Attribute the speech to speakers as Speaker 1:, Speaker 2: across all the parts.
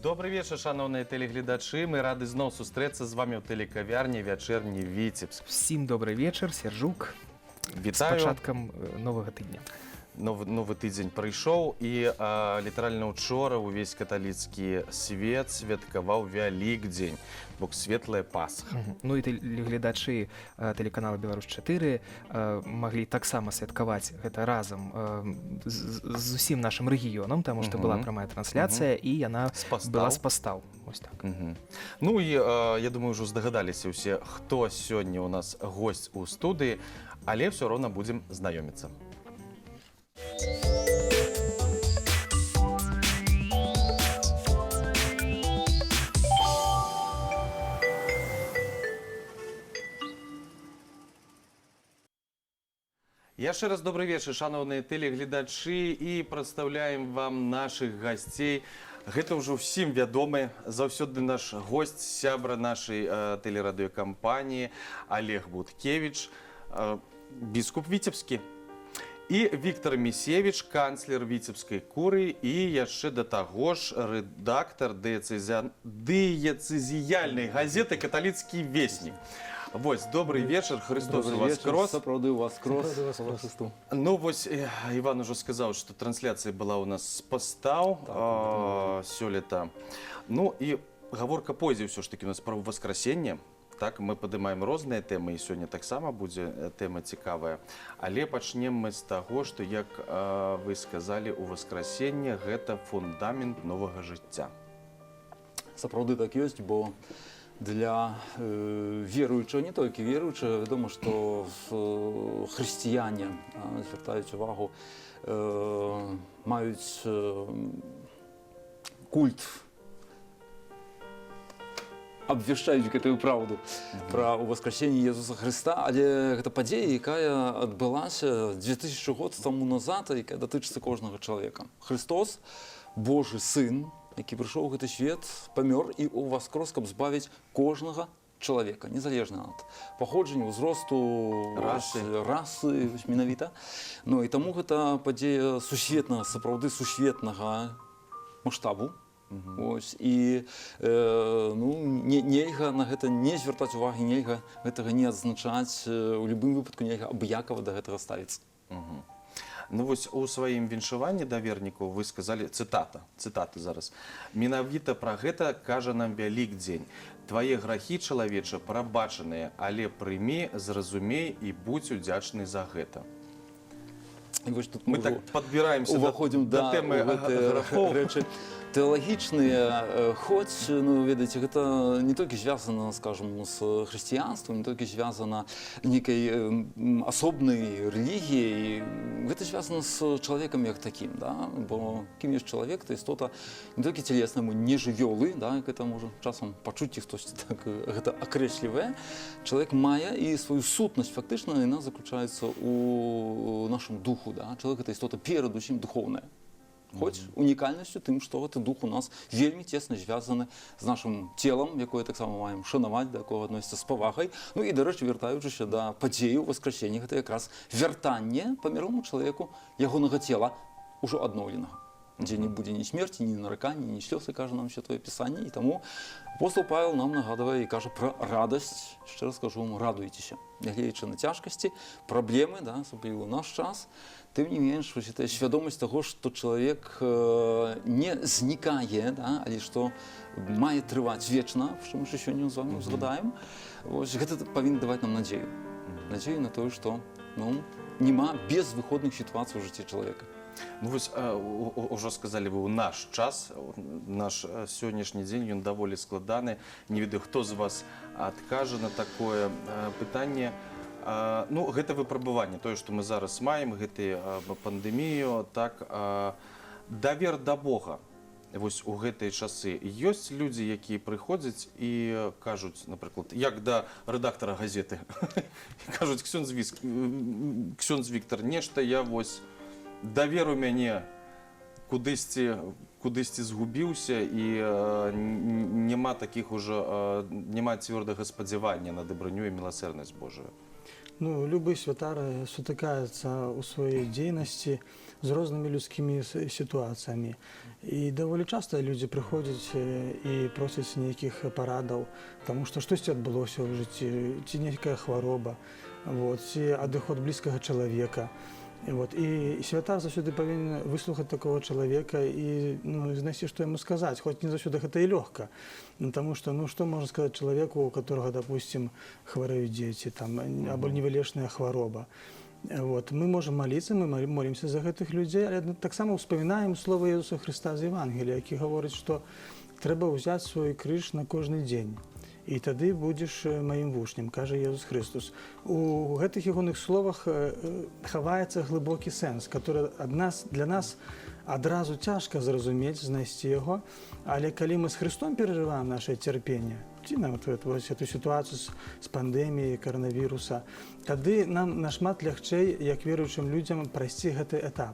Speaker 1: Добры вечар, шаноўныя тэлегледачы. Мы рады зноў сустрэцца з вами ў тэлекавярні «Вячэрні Віцебск».
Speaker 2: Всім добрый вечар, Сержук. З
Speaker 1: Вітаю.
Speaker 2: пачаткам новага тыдня.
Speaker 1: Новы тыдзень прыйшоў, і літаральна учора ўвесь каталіцкі свет святкаваў Вялікдзень, бок светлая Пасха.
Speaker 2: Ну і тэлегледачы тэлеканала Беларусь 4 маглі таксама святкаваць гэта разам з усім нашым рэгіёнам, таму што была прамая трансляцыя, і яна
Speaker 1: З пастаў.
Speaker 2: была з пастаў. Вось так.
Speaker 1: Ну і я думаю, ўжо здагадаліся ўсе, хто сёння ў нас госць у студыі, але ўсё роўна будзем знаёміцца. Яшчэ раз добры вечар, шаноўныя тэлегледачы, і прадстаўляем вам нашых гасцей. Гэта ўжо ўсім вядомы заўсёды наш госць, сябра нашай тэлерадыёкампаніі Алег Буткевіч, біскуп віцебскі. І Віктар Місевіч, канцлер віцебскай курыі і яшчэ да таго ж рэдактар дыецэзіяльнай газеты «Каталіцкі веснік». Вось, добры вечар, Хрыстос
Speaker 3: Добры вечар.
Speaker 1: уваскрос.
Speaker 3: Сапраўды уваскрос.
Speaker 4: Сапраўды уваскрос.
Speaker 3: Слава Хрысту.
Speaker 1: Ну вось Іван ужо сказаў, што трансляцыя была ў нас з пастаў сёлета. Ну і гаворка пойдзе ўсё ж такі у нас пра Уваскрасенне. Так, мы падымаем розныя тэмы, і сёння таксама будзе тэма цікавая. Але пачнем мы з таго, што, як вы сказалі, Уваскрасенне гэта фундамент новага жыцця.
Speaker 3: Сапраўды так ёсць, бо для веруючага, не толькі веруючага, вядома, што хрысціяне звяртаюць увагу, маюць культ, абвяшчаюць гэтую праўду пра ўваскрасенне Езуса Хрыста, але гэта падзея, якая адбылася 2000 год таму назад, і якая датычыцца кожнага чалавека. Хрыстос, Божы сын, які прыйшоў у гэты свет, памёр і ўваскрос, каб збавіць кожнага чалавека, незалежна ад паходжання, ўзросту,
Speaker 1: расы.
Speaker 3: Расы, вось менавіта. Ну і таму гэта падзея сусветнага, сапраўды сусветнага маштабу. Ось, і ну, нельга на гэта не звяртаць увагі, нельга гэтага не адзначаць, у любым выпадку нельга абыякава да гэтага ставіцца.
Speaker 1: Ну вось у сваім віншаванні да вернікаў вы сказалі, цытата, цытаты зараз. Менавіта пра гэта кажа нам Вялікдзень. Твае грахі, чалавеча, прабачаныя, але прымі, зразумей і будзь удзячны за гэта.
Speaker 3: І вось тут
Speaker 1: Мы
Speaker 3: ўжо
Speaker 1: так падбіраемся
Speaker 3: уваходзім
Speaker 1: да тэмы
Speaker 3: у гэтыя
Speaker 1: грахоў.
Speaker 3: рэчы тэалагічныя, хоць, ну, ведаеце, гэта не толькі звязана, скажем, з хрысціянствам, не толькі звязана нейкай асобнай рэлігіяй, гэта звязана з чалавекам як такім, да? Бо кім ёсць чалавек? То істота не толькі целесная, мы не жывёлы, да, як это можа часам пачуць ці хтосьці так гэта акрэслівае. Чалавек мае і сваю сутнасць, фактычна яна заключаецца у нашым духу, да? Чалавек — гэта істота перадусім духоўная. Хоць унікальнасцю тым, што гэты дух у нас вельмі цесна звязаны з нашым целам, якое таксама маем шанаваць, да якога адносіцца з павагай. Ну і, дарэчы, вяртаючыся да падзею Уваскрасення, гэта якраз вяртанне памерламу чалавеку ягонага цела ўжо адноўленага, дзе не будзе ні смерці, ні наракання, ні слёз, і кажа нам Святое Пісанне. І таму апостол Павел нам нагадвае і кажа пра радасць: яшчэ раз кажу вам, радуйцеся. Нягледзячы на цяжкасці, праблемы, да, асабліва ў наш час, тым не менш, вось гэтая свядомасць таго, што чалавек не знікае, да, але што мае трываць вечна, што мы яшчэ сёння з вами узгадаем, вось гэта павінна даваць нам надзею. Надзею на тое, што, ну, няма безвыходных сітуацый у жыцці чалавека.
Speaker 1: Ну вось ўжо сказалі вы, ў наш час, наш сённяшні дзень, ён даволі складаны. Не ведаю, хто з вас адкажа на такое пытанне. Ну, гэта выпрабаванне, тое, што мы зараз маем, гэты пандэмію, так, давер да Бога. Вось у гэтыя часы ёсць людзі, якія прыходзяць і кажуць, напрыклад, як да рэдактара газеты, кажуць: «Ксёндз Віктор, нешта я вось давер у мяне кудысьці згубіўся, і няма такіх ужо, няма цвёрдага спадзявання на дабрыню і міласэрнасць Божую».
Speaker 4: Ну, любы святар сутыкаецца ў сваёй дзейнасці з рознымі людскімі сітуацыямі. І даволі часта людзі прыходзяць і просяць нейкіх парадаў, таму што штосьці адбылося ў жыцці, ці нейкая хвароба, вот, ці адыход блізкага чалавека. І, вот, і святар заўсёды павінен выслухаць такого чалавека і, ну, знайсці, што яму сказаць, хоць не заўсёды гэта і лёгка. Ну, таму што, ну, што можна сказаць чалавеку, у которого, допустим, хварэюць дзеці там, або невылечная хвароба. Вот. Мы можам маліцца, мы молімся за гэтых людзей, але таксама ўспамінаем слова Езуса Хрыста з Евангелія, які гаворыць, што трэба ўзяць свой крыж на кожны дзень. І тады будзеш маім вучнем, кажа Езус Хрыстус. У гэтых ягоных словах хаваецца глыбокі сэнс, который ад нас, для нас адразу цяжка зразумець, знайсці яго, але калі мы з Хрыстом перажываем наше цярпенне, ці нават вось эту сітуацыю з пандэміяй каранавіруса, тады нам нашмат лягчэй, як веруючым людзям, прайсці гэты этап.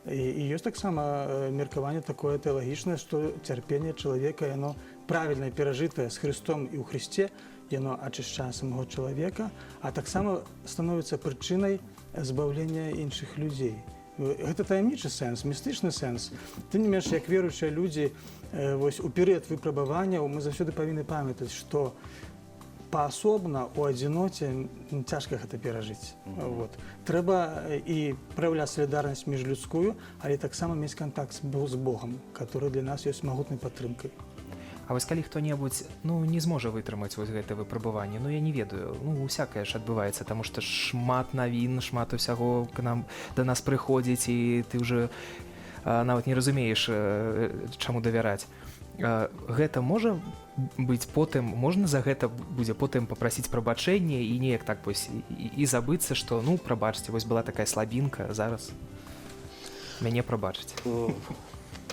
Speaker 4: І ёсць таксама меркаванне такое тэалагічнае, што цярпенне чалавека, яно правільна перажытае з Хрыстом і ў Хрысце, яно ачышчае самого чалавека, а таксама становіцца прычынай збаўлення іншых людзей. Гэта таямнічы сэнс, містычны сэнс. Тым не менш, як веруючыя людзі, вось у перыяд выпрабаванняў мы заўсёды павінны памятаць, што паасобна, у адзіноце цяжка гэта перажыць. Вот. Трэба і праяўляць салідарнасць міжлюдскую, але таксама мець кантакт з Богам, который для нас ёсць магутнай падтрымкай.
Speaker 2: А вось калі хто-небудзь, ну, не зможа вытрымаць вось гэта выпрабаванне, ну, я не ведаю, ну, усякае ж адбываецца, таму што шмат навін, шмат усяго к нам да нас прыходзіць, і ты уже нават не разумееш, чаму давяраць. Гэта можа быць потым, можна за гэта будзе потым папрасіць прабачэнне і неяк так вось і забыцца, што, ну, прабачце, вось была такая слабінка, зараз мяне прабачыць?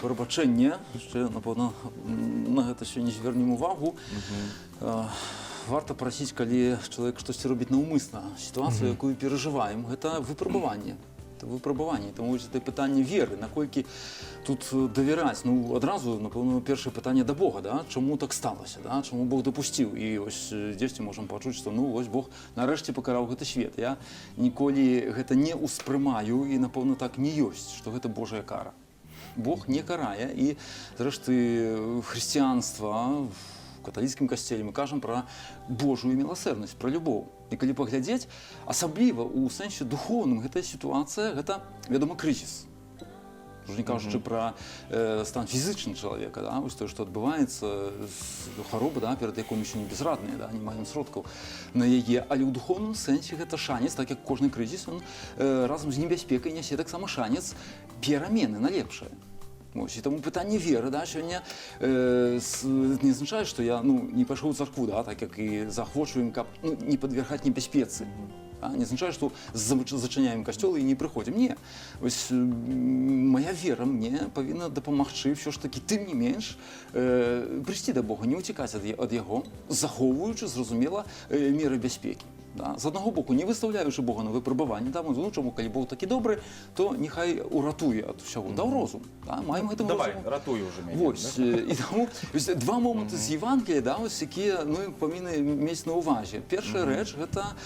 Speaker 3: Прабачэнне яшчэ, напэўна, на гэта сёння звернем увагу. Варта прасіць, калі чалавек штосьці робіць наўмысна. Сітуацыю, якую перажываем, гэта выпрабаванне. Это выпрабаванне. Таму вось гэта пытанне веры, наколькі тут давяраць. Ну, адразу, напэўна, першае пытанне да Бога, да? Чаму так сталася, да? Чаму Бог дапусціў? І вось дзесьці можам пачуць, што, ну, вось Бог нарэшце пакараў гэты свет. Я ніколі гэта не ўспрымаю і, напэўна, так не ёсць, што гэта Божая кара. Бог не карае, і зрэшты хрысціянства, в каталіцкім касцеле мы кажам пра Божую міласэрнасць, пра любоў. І калі паглядзець, асабліва ў сэнсе духоўным, гэтая сітуацыя, гэта, вядома, крызіс. Ужо не кажучы пра стан фізычны чалавека, да, вось тое, што адбываецца, хвароба, да, перад якой мы сёння безрадныя, да, не маем сродкаў на яе, але ў духоўным сэнсе гэта шанец, так як кожны крызіс, он разам з небяспекай нясе таксама шанец перамены на лепшае. Вось, і таму пытанне веры, да, сёння не азначае, што я, ну, не пайшоў у царкву, да, так як і заахвочваем, каб, ну, не падвяргаць небяспецы. Да, не азначае, што зачыняем касцёлы і не прыходзім. Не. Вось, моя вера мне павінна дапамагчы ўсё ж такі, тым не менш, прыйсці да Бога, не ўцікаць ад яго, захоўваючы, зразумела, меры бяспекі. Да? З аднаго боку, не выстаўляючы Бога на выпрабаванне, да, ну, чаму, калі Бог такі добры, то няхай уратуе ад усяго. Даў розум. Да? Маем гэтым
Speaker 1: Давай,
Speaker 3: розуму.
Speaker 1: Ратуй уже мяне.
Speaker 3: Вось,
Speaker 1: да?
Speaker 3: і таму вось два моманты з Евангелія, да, ось, якія, ну, павінны мець на ўвазе. Першая рэч гэта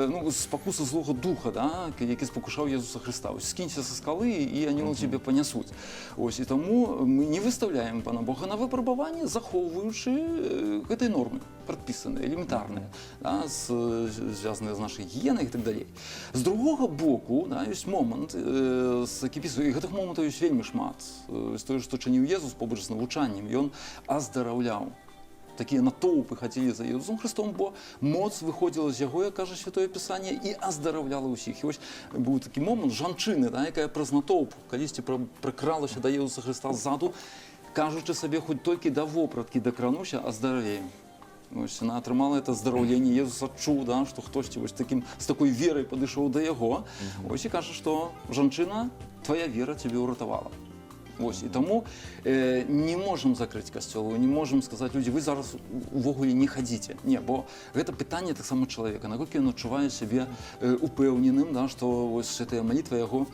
Speaker 3: ну, спакуса злога духа, да, які спакушаў Езуса Хрыста. Ось, скінься са скалы, і анёлы цябе панясуць. Ось, і таму мы не выстаўляем пана Бога на выпрабаванне, захоўваючы гэтыя нормы прадпісаныя, элементарныя, да, звязаныя з нашай гігіенай і так далей. З другога боку, да, ёсць момант, які пісае, і гэтых момантаў ёсць вельмі шмат. З тое, што чыніў Езус побач з навучаннем, ён аздараўляў. Такія натоўпы хадзілі за Езусам Хрыстом, бо моц выходзіла з яго, як кажа Святое Пісанне, і аздараўляла ўсіх. І вось быў такі момант жанчыны, да, якая праз натоўп калісьці пракралася да Езуса Хрыста ззаду, кажучы сабе: «Хоць толькі да вопраткі дакрануся, аздаравею». Ось, яна атрымала это аздараўленне, Езус адчуў, да, што хтосьці вось такім, з такой верай падышоў да яго. Ось, і кажа, што: «Жанчына, твоя вера цябе ўратавала». Ось, і таму не можам закрыць касцёлу, не можам сказаць: «Людзі, вы зараз увогуле не хадзіце». Не, бо гэта пытанне таксама чалавека, наколькі ён адчувае сябе упэўненым, да, што вось гэтая малітва яго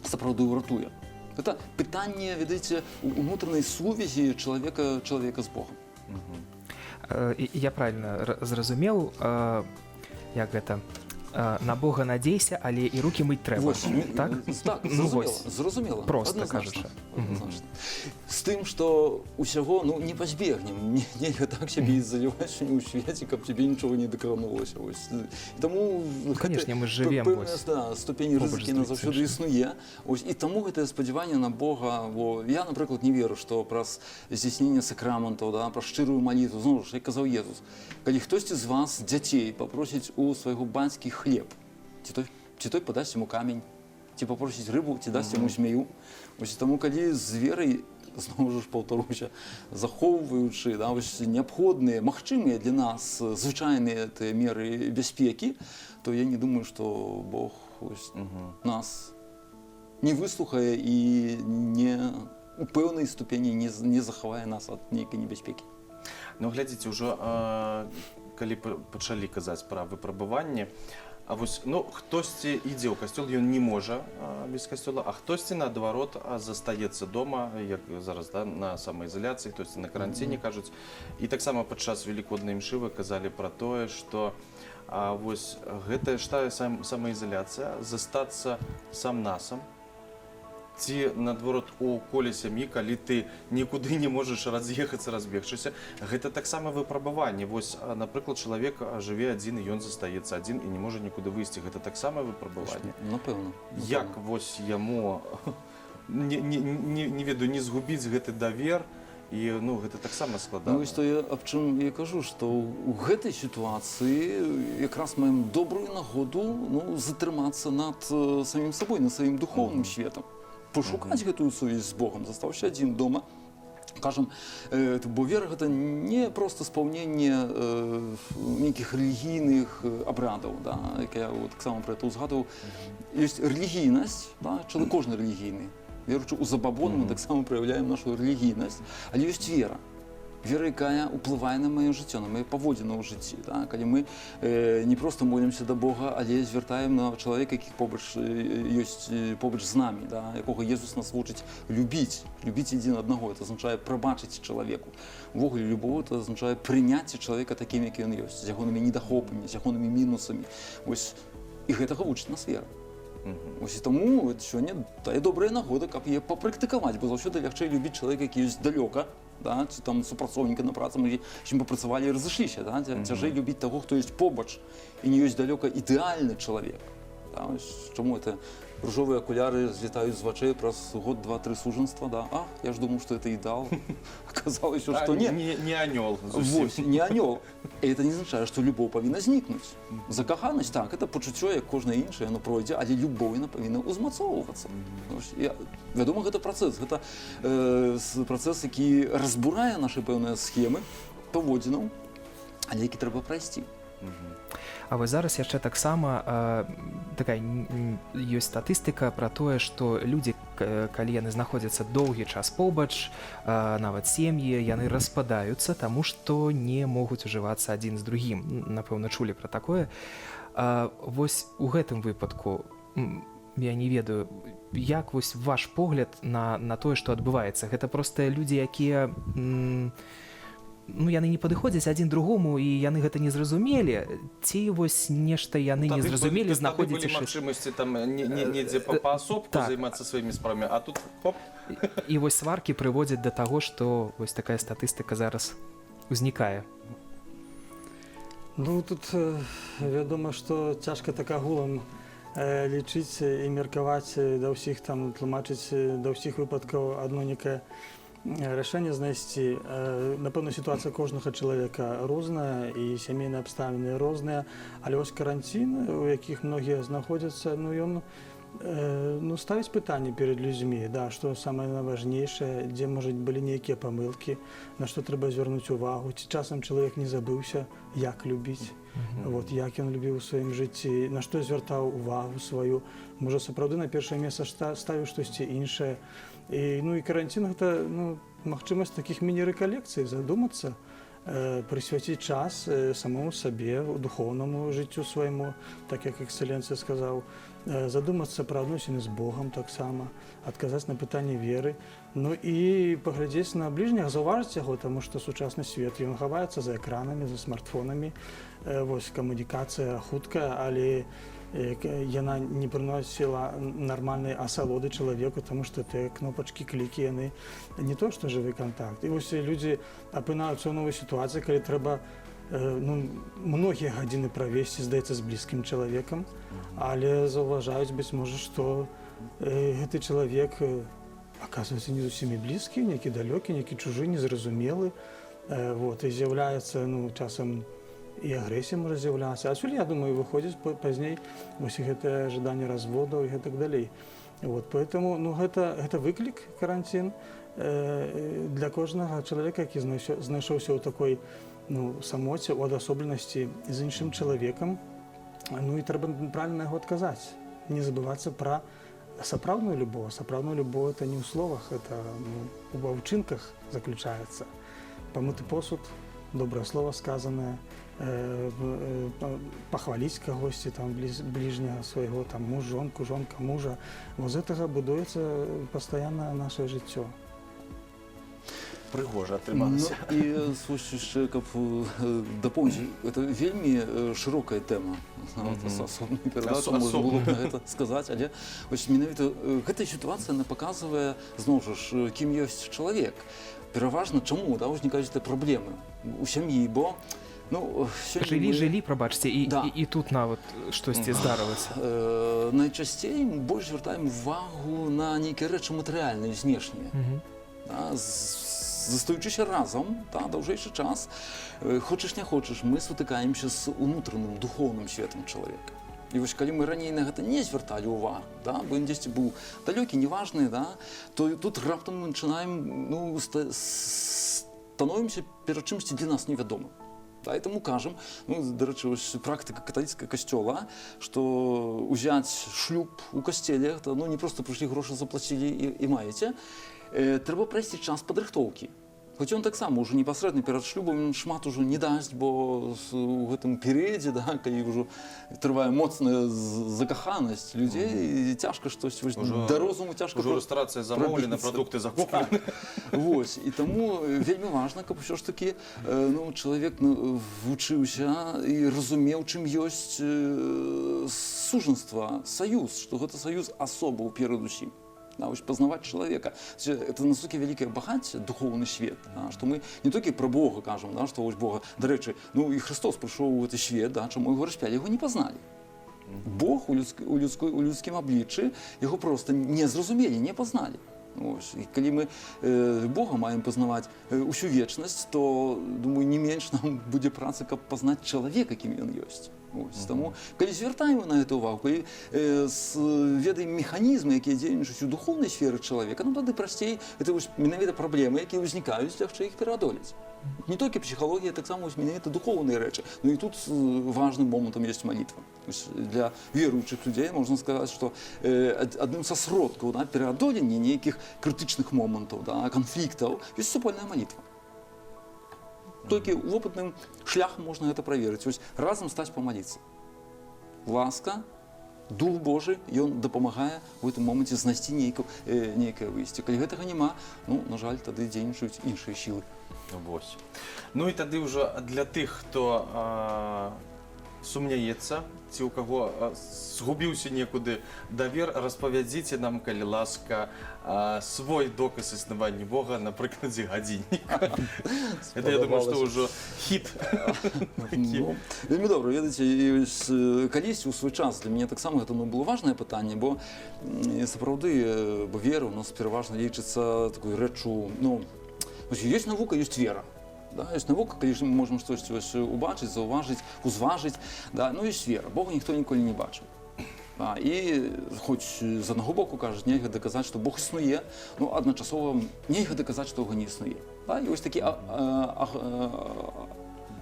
Speaker 3: сапраўды ўратуе. Гэта пытанне, ведаеце, унутранай сувязі чалавека з Богом.
Speaker 2: Я правильно зразумеў, як гэта На Бога надзейся, але і рукі мыць трэба.
Speaker 3: Вось,
Speaker 2: так?
Speaker 3: Так,
Speaker 2: Ну,
Speaker 3: зразумела,
Speaker 2: вось.
Speaker 3: зразумела.
Speaker 2: Проста
Speaker 3: адназначна,
Speaker 2: кажучы.
Speaker 3: адназначна. З тым, што ўсяго, ну, не пазбегнем, нельга так сябе ізаляваць сёння ў свеце, каб цябе нічога не дакранулася. Вось. І таму
Speaker 2: Ну, канешне, мы ж жывем,
Speaker 3: пэўная,
Speaker 2: вось,
Speaker 3: да, ступень
Speaker 2: побач
Speaker 3: рызыкі
Speaker 2: з
Speaker 3: на заўсёды
Speaker 2: другім.
Speaker 3: існуе. Ось, і таму гэтае спадзяванне на Бога, бо я, напрыклад, не веру, што праз здзяйсненне сакраментаў, да, праз шчырую малітву, зноў ж, як казаў Езус, калі хтосьці з вас, дзяцей, папросіць у свайго бацькі хлеб, ці той падасць яму камень, ці папросіць рыбу, ці дасць яму змею? Ось і таму, калі з верай, зноў жа ж паўтаруся, захоўваючы, да, вось, неабходныя, магчымыя для нас звычайныя тыя меры бяспекі, то я не думаю, што Бог, ось, нас не выслухае і не у пэўнай ступені не захавае нас ад нейкай небяспекі.
Speaker 1: Ну, глядзіце, ўжо калі пачалі казаць пра выпрабаванне, а вось, ну, хтосьці ідзе ў касцёл, ён не можа без касцёла, а хтосьці, наадварот, застаецца дома, як зараз, да, на самаізаляцыі, хтосьці на каранціне, кажуць. І таксама падчас велікоднай імшы вы казалі пра тое, што вось гэтая ж тая самаізаляцыя, застацца сам насам, ці, наадварот, у коле сям'і, калі ты нікуды не можаш раз'ехацца, разбегчыся, гэта таксама выпрабаванне. Вось, напрыклад, чалавек жыве адзін, і ён застаецца адзін і не можа нікуды выйсці, гэта таксама выпрабаванне.
Speaker 3: Напэўна.
Speaker 1: Як вось яму не ведаю, не згубіць гэты давер? І, ну, гэта таксама складана.
Speaker 3: Ну, вось то я, аб чым я кажу, што ў гэтай сітуацыі якраз маем добрую нагоду, ну, затрымацца над самім сабой, над сваім духоўным светам, пашукаць гэтую сувязь з Богом, застаўся адзін дома. Кажам, бо вера — гэта не проста спаўненне нейкіх рэлігійных абрадаў, да, як я вот таксама пра это ўзгадываў. Ёсць рэлігійнасць, да, чалавек кожны рэлігійны. Веручы ў забабоны, мы таксама праяўляем нашу рэлігійнасць, але ёсць вера. Вера, якая ўплывае на маё жыццё, на мае паводзіны ў жыцці. Да? Калі мы не проста молімся да Бога, але звяртаем на чалавека, які побач ёсць, побач з намі, да? Якога Езус нас вучыць любіць, любіць адзін аднаго, это азначае прабачыць чалавеку. Увогуле любоў — это азначае прыняцце чалавека такім, які ён ёсць, з ягонымі недахопамі, з ягонымі мінусамі. Вось, і гэтага вучыць нас вера. Ось і таму от сёння тая добрая нагода, каб яе папрактыкаваць, бо заўсёды лягчэй любіць чалавека, які ёсць далёка, да, ці там супрацоўніка на працы, мы з ім папрацавалі і разышліся, да, цяжэй любіць таго, хто ёсць побач і не ёсць далёка, ідэальны чалавек. Да, ось чаму это ружовыя акуляры злетаюць з вачэй праз год, два, тры сужэнства, да? А, я ж думаў, што это ідэал. Аказалася, што не.
Speaker 1: Не анёл зусім.
Speaker 3: Вось, не анёл. І это не азначае, што любоў павінна знікнуць. Закаханасць, так, это пачуццё, як кожнае іншае, яно пройдзе, але любоў, яна павінна ўзмацоўвацца. Вось, вядома, гэта працэс, гэта працэс, які разбурае нашы пэўныя схемы паводзінаў, але які трэба прайсці.
Speaker 2: А вось зараз яшчэ таксама такая ёсць статыстыка пра тое, што людзі, калі яны знаходзяцца доўгі час побач, нават сем'і, яны распадаюцца, таму што не могуць ужывацца адзін з другім. Напэўна, чулі пра такое. Вось у гэтым выпадку я не ведаю, як вось ваш погляд на тое, што адбываецца. Гэта проста людзі, якія ну, яны не падыходзяць адзін другому і яны гэта не зразумелі, ці вось нешта яны не
Speaker 1: Тады
Speaker 2: зразумелі,
Speaker 1: тады былі
Speaker 2: знаходзіце
Speaker 1: магчымасці там недзе паасобку
Speaker 2: так.
Speaker 1: займацца сваімі справамі, а тут хоп.
Speaker 2: І вось сваркі прыводзяць да таго, што вось такая статыстыка зараз узнікае.
Speaker 4: Ну, тут вядома, што цяжка так агулам лічыць і меркаваць, да ўсіх там тлумачыць, да ўсіх выпадкаў адно некае рашэнне знайсці. Напэўна, сітуацыя кожнага чалавека розная і сямейныя абставіны розныя, але вось каранцін, у якіх многія знаходзяцца, ну, ён ну, ставіць пытанні перад людзьмі, да, што самае найважнейшае, дзе, можа, былі нейкія памылкі, на што трэба звярнуць увагу, ці часам чалавек не забыўся, як любіць. Вот, як ён любіў у сваім жыцці, на што звяртаў увагу сваю. Можа, сапраўды на першае месца ставіў штосьці іншае. І, ну, і каранцін — гэта, ну, магчымасць такіх міні-рэкалекцый, задумацца. Прысвяціць час самому сабе, духоўнаму жыццю свайму, так як эксцэленцыя сказаў, задумацца пра адносіны з Богам таксама, адказаць на пытанне веры, ну і паглядзець на бліжняга, заўважыць яго, таму што сучасны свет, ён хаваецца за экранамі, за смартфонамі. Вось камунікацыя хуткая, але яна не прыносіла нармальнай асалоды чалавеку, таму што тыя кнопачкі, клікі, яны не то што жывы кантакт. І вось людзі апынаюцца ў новай сітуацыі, калі трэба ну, многія гадзіны правесці, здаецца, з блізкім чалавекам, але заўважаюць, быць можа, што гэты чалавек оказывается не зусім і блізкі, нейкі далёкі, нейкі чужы, незразумелы. Вот, і з'яўляецца, ну, часам і агрэсія можа з'яўляцца. Адсюль, я думаю, выходзіць пазней вось і гэтае жаданне разводаў і гэтак далей. Вот, поэтому, ну, гэта выклік, каранцін, для кожнага чалавека, які знайшоўся ў такой, ну, самоце, у адасобленасці з іншым чалавекам. Ну і трэба правильно на яго адказаць. Не забывацца пра сапраўдную любоў. Сапраўдную любоў — это не ў словах, это, ну, ва ўчынках заключаецца. Памыты посуд, добрае слово сказанае, пахваліць кагосьці там бліжняга свайго, там муж жонку, жонка мужа. Вот з гэтага будуецца пастаянна наше жыццё.
Speaker 1: Прыгожа атрымалася.
Speaker 3: Ну, і слушай, яшчэ каб дапоўніць, это вельмі шырокая тэма. Нават асобную перадачу можна было б на гэта сказаць, але вось менавіта гэтая сітуацыя, она паказвае зноў жа ж, кім ёсць чалавек. Пераважна чаму, да, ўзнікаюць гэтыя праблемы у сям'і, бо, ну, сёння
Speaker 2: Жылі, жылі, прабачце, і, і тут нават штосьці здарылася.
Speaker 3: Найчасцей мы больш звяртаем увагу на нейкія рэчы матэрыяльныя, знешнія. Да, застаючыся разам, да, даўжэйшы час, хочаш не хочаш, мы сутыкаемся з унутраным духоўным светам чалавека. І вось калі мы раней на гэта не звярталі ўвагу, да, бо ён дзесьці быў далёкі, неважны, да, то тут раптам мы пачынаем, ну, становімся перад чымсьці для нас невядомым. Да, і таму кажам, ну, дарэчы, вось практыка каталіцкага касцёла, што ўзяць шлюб у касцеле, гэта, ну, не проста прыйшлі, грошы заплацілі і маеце, трэба прайсці час падрыхтоўкі. Хоць ён таксама ўжо непасрэдна перад шлюбам ён шмат ужо не дасць, бо у гэтым перыядзе, да, калі ўжо трывае моцная закаханасць людзей, цяжка штось вось, да розуму цяжка
Speaker 1: Ужо рэстарацыя замоўлена,
Speaker 3: прабіцца.
Speaker 1: прадукты закуплены.
Speaker 3: Вось, і таму вельмі важна, каб усё ж такі ну, чалавек, ну, вучыўся і разумеў, чым ёсць сужанства, саюз, што гэта саюз асобаў перадусім. Да, вось пазнаваць чалавека. Это настолькі вялікае багацце, духоўны свет, да, што мы не толькі пра Бога кажам, да, што вось Бога, дарэчы, ну і Христос прыйшоў у гэты свет, да, чаму яго распялі, яго не пазналі. Бог у людскім абліччы, яго просто не зразумелі, не пазналі. Ось. І калі мы Бога маем пазнаваць усю вечнасць, то, думаю, не менш нам будзе працы, каб пазнаць чалавека, кім ён ёсць. Ось. Таму, калі звяртаем на гэта увагу, калі ведаем механізмы, якія дзейнічаюць у духоўнай сферы чалавека, ну, тады прасцей это вось менавіта праблемы, якія ўзнікаюць, лягчэй іх пераадолець. Не толькі псіхалогія, таксама вось менавіта духоўныя рэчы. Ну і тут важным момантам ёсць малітва. То есть для веруючых людзей можна сказаць, што адным са сродкаў, да, пераадолення нейкіх крытычных момантаў, да, канфліктаў ёсць супольная малітва. Толькі вопытным шляхам можна гэта праверыць. Вось разам стаць памаліцца. Ласка, Дух Божы, ён дапамагае ў гэтым моманце знайсці нейкае выйсце. Калі гэтага няма, ну, на жаль, тады дзейнічаюць іншыя сілы.
Speaker 1: Вось. Ну і тады ўжо для тых, хто сумняецца ці ў каго згубіўся некуды давер, распавядзіце нам, калі ласка, свой доказ існавання Бога на прыкладзе гадзінніка. Это, я думаю, што ўжо хіт.
Speaker 3: Ну, вельмі добра, ведаеце, і ось, калісь у свой час для мяне таксама гэта, ну, было важнае пытанне, бо сапраўды, бо вера у нас пераважна лічыцца такой рэччу, ну, вось ёсць навука, ёсць вера. Да, ёсць навука, калі ж мы можам штосьці вось убачыць, заўважыць, узважыць, да, ну, ёсць вера. Бога ніхто ніколі не бачыў. Да, і хоць з аднаго боку кажуць, нельга даказаць, што Бог існуе, ну, адначасова нельга даказаць, што яго не існуе. Да, і вось такі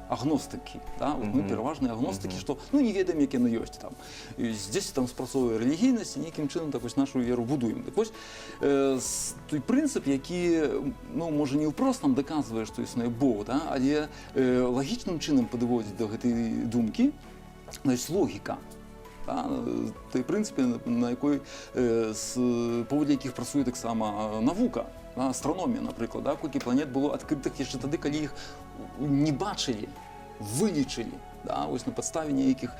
Speaker 3: Агностыкі, да? Вот мы пераважныя агностыкі, што, ну, не ведаем, як яно ёсць там. І здесь там спрацоўвае рэлігійнасць, і нейкім чынам так вось нашу веру будуем. Так вось, той прынцып, які, ну, можа, не ўпрост нам даказвае, што існуе Бог, да? Але лагічным чынам падыводзіць до гэтай думкі, значит, логіка. Да? Той прынцыпе, на якой, паводле якіх працуе таксама навука, да? Астраномія, напрыклад, да? Колькі планет было адкрытых яшчэ тады, калі іх не бачылі, вылічылі. Да, вось на падставе нейкіх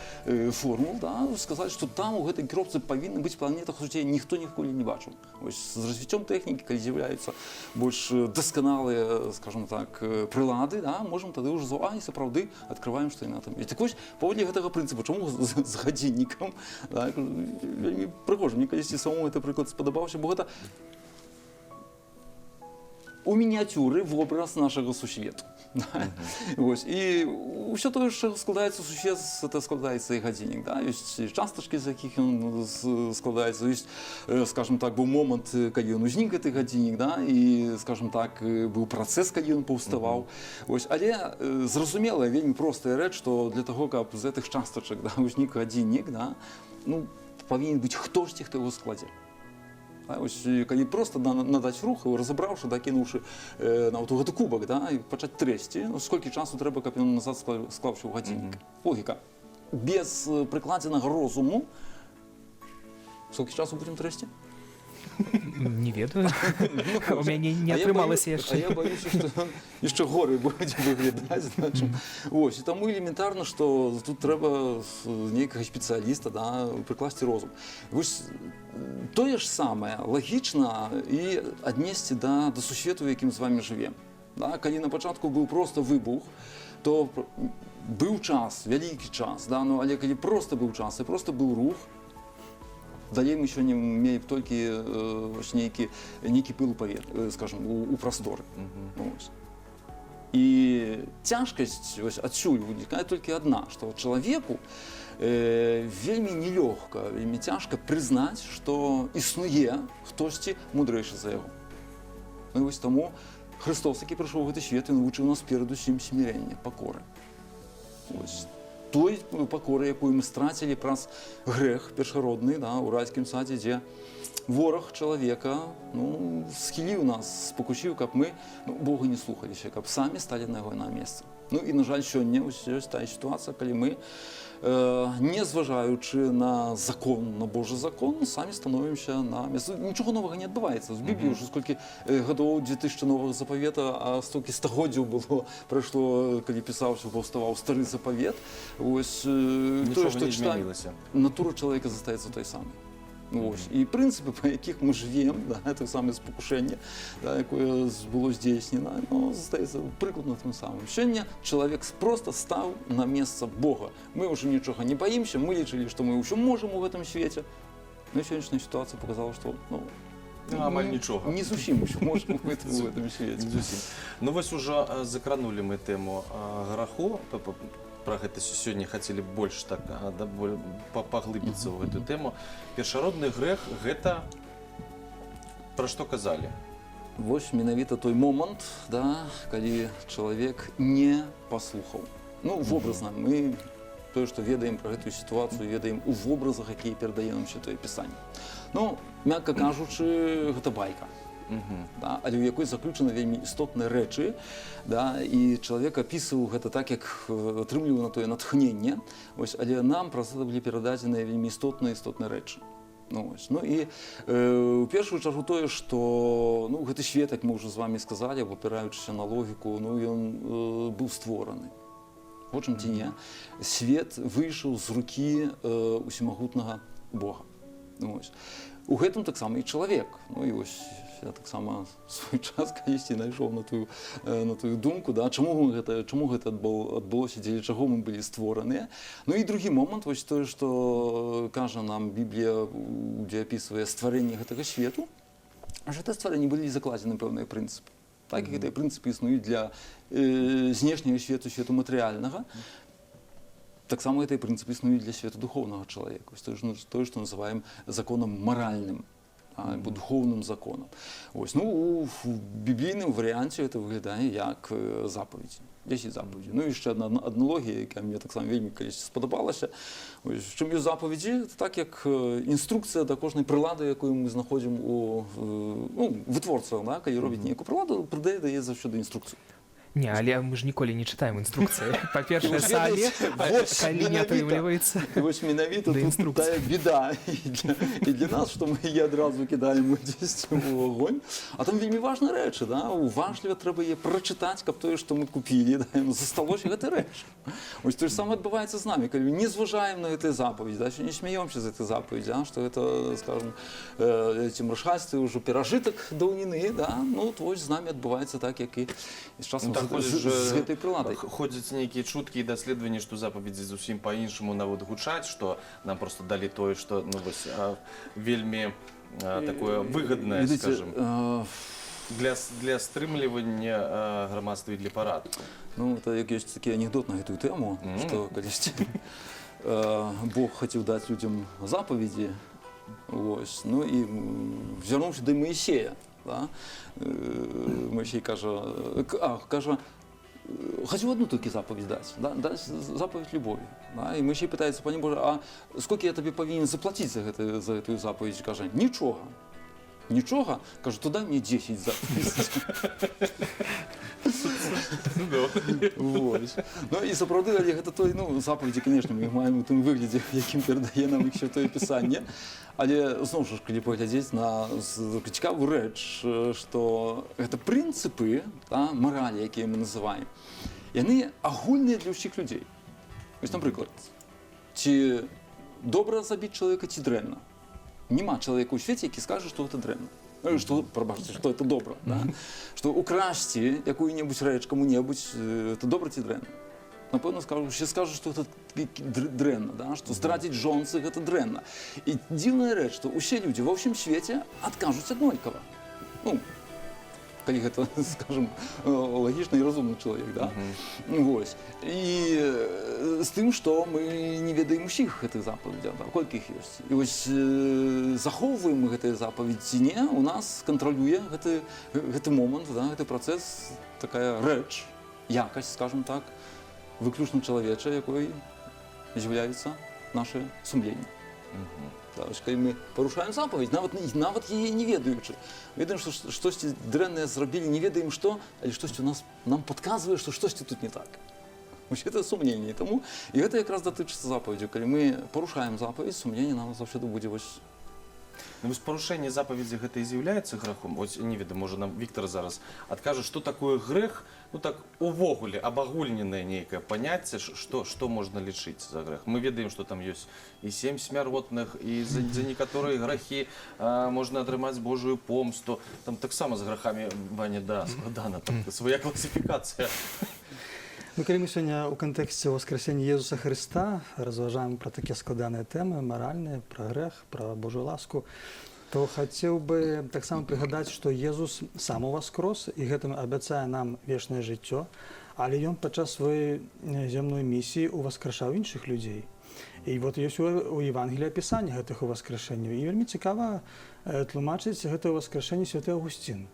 Speaker 3: формул, да, сказаць, што там у гэтай кропцы павінна быць планета, хоць яе ніхто ніколі не бачыў. Вось з развіццём тэхнікі, калі з'яўляюцца больш дасканалыя, скажем так, прылады, да, можам тады ўжо і сапраўды адкрываем, што яна там ёсць. Так вось, паводле гэтага прынцыпу, чаму з гадзіннікам, да, вельмі прыгожа, мне калісьці самому гэты прыклад спадабаўся, бо гэта у мініяцюры вобраз нашага сусвету. Вось. І ўсё тое, що складаецца сусвет, это складаецца і гадзіннік. Да? Ёсць частачкі, з якіх ён складаецца, ёсць, скажем так, быў момант, калі ён узнік, гэты гадзіннік, да? І, скажем так, быў працэс, калі ён паўставаў. Вось. Але зразумелая, вельмі простая рэч, што для таго, каб з гэтых частачак, да, узнік гадзіннік, да, ну, павінен быць хтосьці, хто яго складзе. Да, ось, калі просто надаць рух, разабраўшы, да, кінуўшы нават у гэты кубак, да, і пачаць трэсці, ну, сколькі часу трэба, каб ён назад склаўся ў гадзіннік? Логіка. Без прыкладзенага розуму сколькі часу будзем трэсці?
Speaker 2: Не ведаю. У мяне не
Speaker 3: А я
Speaker 2: атрымалася
Speaker 3: А
Speaker 2: яшчэ.
Speaker 3: я боюся, што ён яшчэ горай будзе выглядаць. Да, чым. Вось, і таму элементарна, што тут трэба з нейкага спецыяліста, да, прыкласці розум. Вось тое ж самае лагічна і аднесці да сусвету, у якім з вами жывем. Да, калі на пачатку быў проста выбух, то быў час, вялікі час, да, ну, але калі проста быў час і проста быў рух, далей мы сёння мелі б толькі вось нейкі пыл у паветры, скажем, у прасторы. Ось. І цяжкасць вось адсюль вынікае толькі адна, што чалавеку вельмі нелёгка, вельмі цяжка прызнаць, што існуе хтосьці мудрэйшы за яго. Ну і вось таму Хрыстос, які прыйшоў у гэты свет, ён вучыў нас перадусім смірэння, пакоры. Ось той пакоры, якую мы страцілі праз грэх першародны, да, у райскім садзе, дзе вораг чалавека, ну, схіліў нас, спакусіў, каб мы, ну, Бога не слухаліся, каб самі сталі на яго на месца. Ну і, на жаль, сёння вось ёсць тая сітуацыя, калі мы, не зважаючы на закон, на Божы закон, самі становімся на месца. Нічога новага не адбываецца. З Бібліі ўжо сколькі гадоў, 2000 новага запавета, а столькі стагоддзяў было прайшло, калі пісаўся, паўставаў стары запавет. Вось, тое,
Speaker 1: Нічога
Speaker 3: што
Speaker 1: не
Speaker 3: чытаем,
Speaker 1: змянілася.
Speaker 3: натура чалавека застаецца той самай. Вось. І прынцыпы, па якіх мы жывем, да, это самае спакушэнне, да, якое было здзейснена, ну, застаецца прыкладна тым самым. Сёння чалавек проста стаў на месца Бога. Мы ўжо нічога не баімся, мы лічылі, што мы ўсё можам у гэтым свеце. Ну, і сённяшняя сітуацыя показала, што, ну,
Speaker 1: Ну, амаль нічога.
Speaker 3: Не зусім усё можам у гэтым свеце.
Speaker 1: Не зусім. Ну вось ужо закранулі мы тэму граху. Пра гэта сёння хацелі больш так да, паглыбіцца ў гэту тэму. Першародны грэх — гэта пра што казалі?
Speaker 3: Вось менавіта той момант, да, калі чалавек не паслухаў. Ну, вобразна, мы тое, што ведаем пра гэтую сітуацыю, ведаем у вобразах, якія перадае нам Святое Пісанне. Ну, мякка кажучы, гэта байка. Да, але ў якой заключаны вельмі істотныя рэчы, да, і чалавек апісваў гэта так, як атрымліваў на тое натхненне. Ось, але нам праз гэта былі перададзеныя вельмі істотныя рэчы. Ну, ось. Ну і у першую чаргу тое, што, ну, гэты свет, як мы ўжо з вами сказалі, абапіраючыся на логіку, ну, ён быў створаны. Хочам ці не, свет выйшаў з рукі усемагутнага Бога. Ну, ось. У гэтым таксама і чалавек. Ну і ось я таксама свой час калісьці найшоў на тую думку, да, чаму гэта адбылося, дзеля чаго мы былі створаныя. Ну і другі момант, вось тое, што кажа нам Біблія, дзе апісвае стварэнне гэтага свету, ж гэта стварэнне былі закладзены пэўныя прынцыпы. Так, і гэтыя прынцыпы існуюць для знешняга свету, свету матэрыяльнага. Таксама гэтыя прынцыпы існуюць для свету духоўнага чалавека. Вось тое, тое, што называем законам маральным. альбо духоўным законам. Ось, ну, у біблійным варыянце это выглядае як запаведзі, 10 запаведзей. Ну і яшчэ одна аналогія, якая мне таксама вельмі калісьці спадабалася. Ось, чым ёсць запаведзі, это так як інструкцыя да кожнай прылады, якую мы знаходзім у ну, вытворца, да, калі робіць нейкую прыладу, прыдае, дае заўсёды інструкцыю.
Speaker 2: Не, але мы ж ніколі не чытаем інструкцыі. Па-першае,
Speaker 3: І вось
Speaker 2: самі,
Speaker 3: ведаеце, вось
Speaker 2: калі не атрымліваецца.
Speaker 3: І вось менавіта
Speaker 2: Да
Speaker 3: тут
Speaker 2: інструкцыі.
Speaker 3: тая беда і для нас, што мы яе адразу кідаем дзесьці ў огонь. А там вельмі важныя рэчы, да? Уважліва трэба яе прачытаць, каб тое, што мы купілі, да, засталося гэтай рэч. Ось тое ж самае адбываецца з намі, калі мы не зважаем на гэтыя запаведзі, да, не смяёмся з гэтай запаведзі, да, што гэта, скажем, ці мрашасты ўжо перажытак даўніны, да, ну, то вось з намі адбываецца так, як і з часам
Speaker 1: Ну, так ходзяць
Speaker 3: з
Speaker 1: же,
Speaker 3: гэтай прыладай.
Speaker 1: Ходзяць нейкія чуткі і даследаванні, што запаведзі зусім па-іншаму нават гучаць, што нам просто далі тое, што, ну, вось, вельмі такое выгаднае,
Speaker 3: Ведаеце,
Speaker 1: скажем, для стрымлівання грамадства і для парадку.
Speaker 3: Ну, это як ёсць такі анекдот на гэтую тэму, што калісьці Бог хацеў даць людзям запаведзі, вось, ну і звярнуўся да Маісея, да? Маісей кажа, кажа, хацеў одну толькі запаведь даць, да? Даць запаведь любові. Да? І Маісей пытаецца: «Пане Божа, а сколько я табе павінен заплаціць за гэтую запаведь?» Кажа: «Нічога». «Нічога?» Кажу: «То дай мне 10 запаведзей». Вось. Ну і сапраўды, але гэта той, ну, запаведзі, конечно, мы іх маем у тым выглядзе, якім перадае нам іх Святое Пісанне. Але зноў жа ж, калі паглядзець на цікавую рэч, што гэта прынцыпы, да, маралі, якія мы называем, яны агульныя для ўсіх людзей. Вось, напрыклад, ці добра забіць чалавека, ці дрэнна? Няма чалавека ў свеце, які скажа, што гэта дрэнна. Ну, што, прабачце, што это добра. Да? Што украсці якую-небудзь рэч каму-небудзь, это добра ці дрэнна? Напэўна, скажу, усе скажуць, што гэта дрэнна, да? Што здрадзіць жонцы — гэта дрэнна. І дзіўная рэч, што ўсе людзі ва ўсім свеце адкажуць аднолькава. Ну, калі гэта, скажем, лагічны і разумны чалавек, да? Вось. І з тым, што мы не ведаем усіх гэтых запаведзяў, да, колькі іх ёсць. І вось захоўваем мы гэтыя запаведзі ці не, у нас кантралюе гэты момант, да, гэты працэс такая рэч, якасць, скажем так, выключна чалавечая, якой з'яўляецца наше сумленне. Да, вось, калі мы парушаем запаведь, нават яе не ведаючы, ведаем, што штосьці дрэннае зрабілі, не ведаем што, але штосьці у нас нам падказвае, што штосьці тут не так. Вось гэта сумленне. Таму і гэта якраз датычыцца запаведзю. Калі мы парушаем запаведь, сумленне нам заўсёды будзе вось.
Speaker 1: Ну, вось парушэнне запаведзі — гэта і з'яўляецца грахом? Ось не ведаю, можа, нам Віктор зараз адкажа, што такое грэх, ну так, увогуле, абагульненае нейкае паняцце, што можна лічыць за грэх. Мы ведаем, што там ёсць і сем смяротных, і за некаторыя грахі можна атрымаць Божую помсту. Там таксама з грахамі, Ваня, да, складана, там свая класіфікацыя.
Speaker 4: Ну, калі мы сёння ў кантэксце ўваскрасення Езуса Хрыста разважаем пра такія складаныя тэмы маральныя, пра грэх, пра Божую ласку, то хацеў бы таксама прыгадаць, што Езус сам уваскрос і гэтым абяцае нам вечнае жыццё, але ён падчас сваёй зямной місіі ўваскрашаў іншых людзей. І вот ёсць у Евангелі апісанне гэтых уваскрашэнняў. І вельмі цікава тлумачыць гэта ўваскрашэнне святы Авгусцін.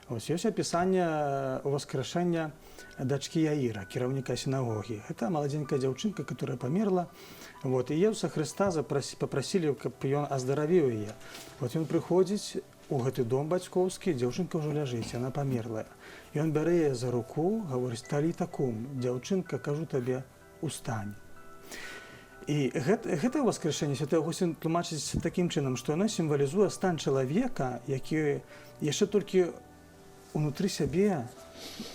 Speaker 4: Ось ёсць апісанне ўваскрашэння дачкі Яіра, кіраўніка сінагогі. Гэта маладзенькая дзяўчынка, которая памерла. Вот, і Езуса Хрыста папрасілі, каб ён аздаравіў яе. Вот ён прыходзіць у гэты дом бацькоўскі, дзяўчынка ўжо ляжыць, яна памерлая. Ён бярэ яе за руку, гаворыць: «Таліта кум, дзяўчынка, кажу табе, устань». І гэтае ўваскрашэнне святы Авгусцін тлумачыць такім чынам, што яно сімвалізуе стан чалавека, які яшчэ толькі унутры сябе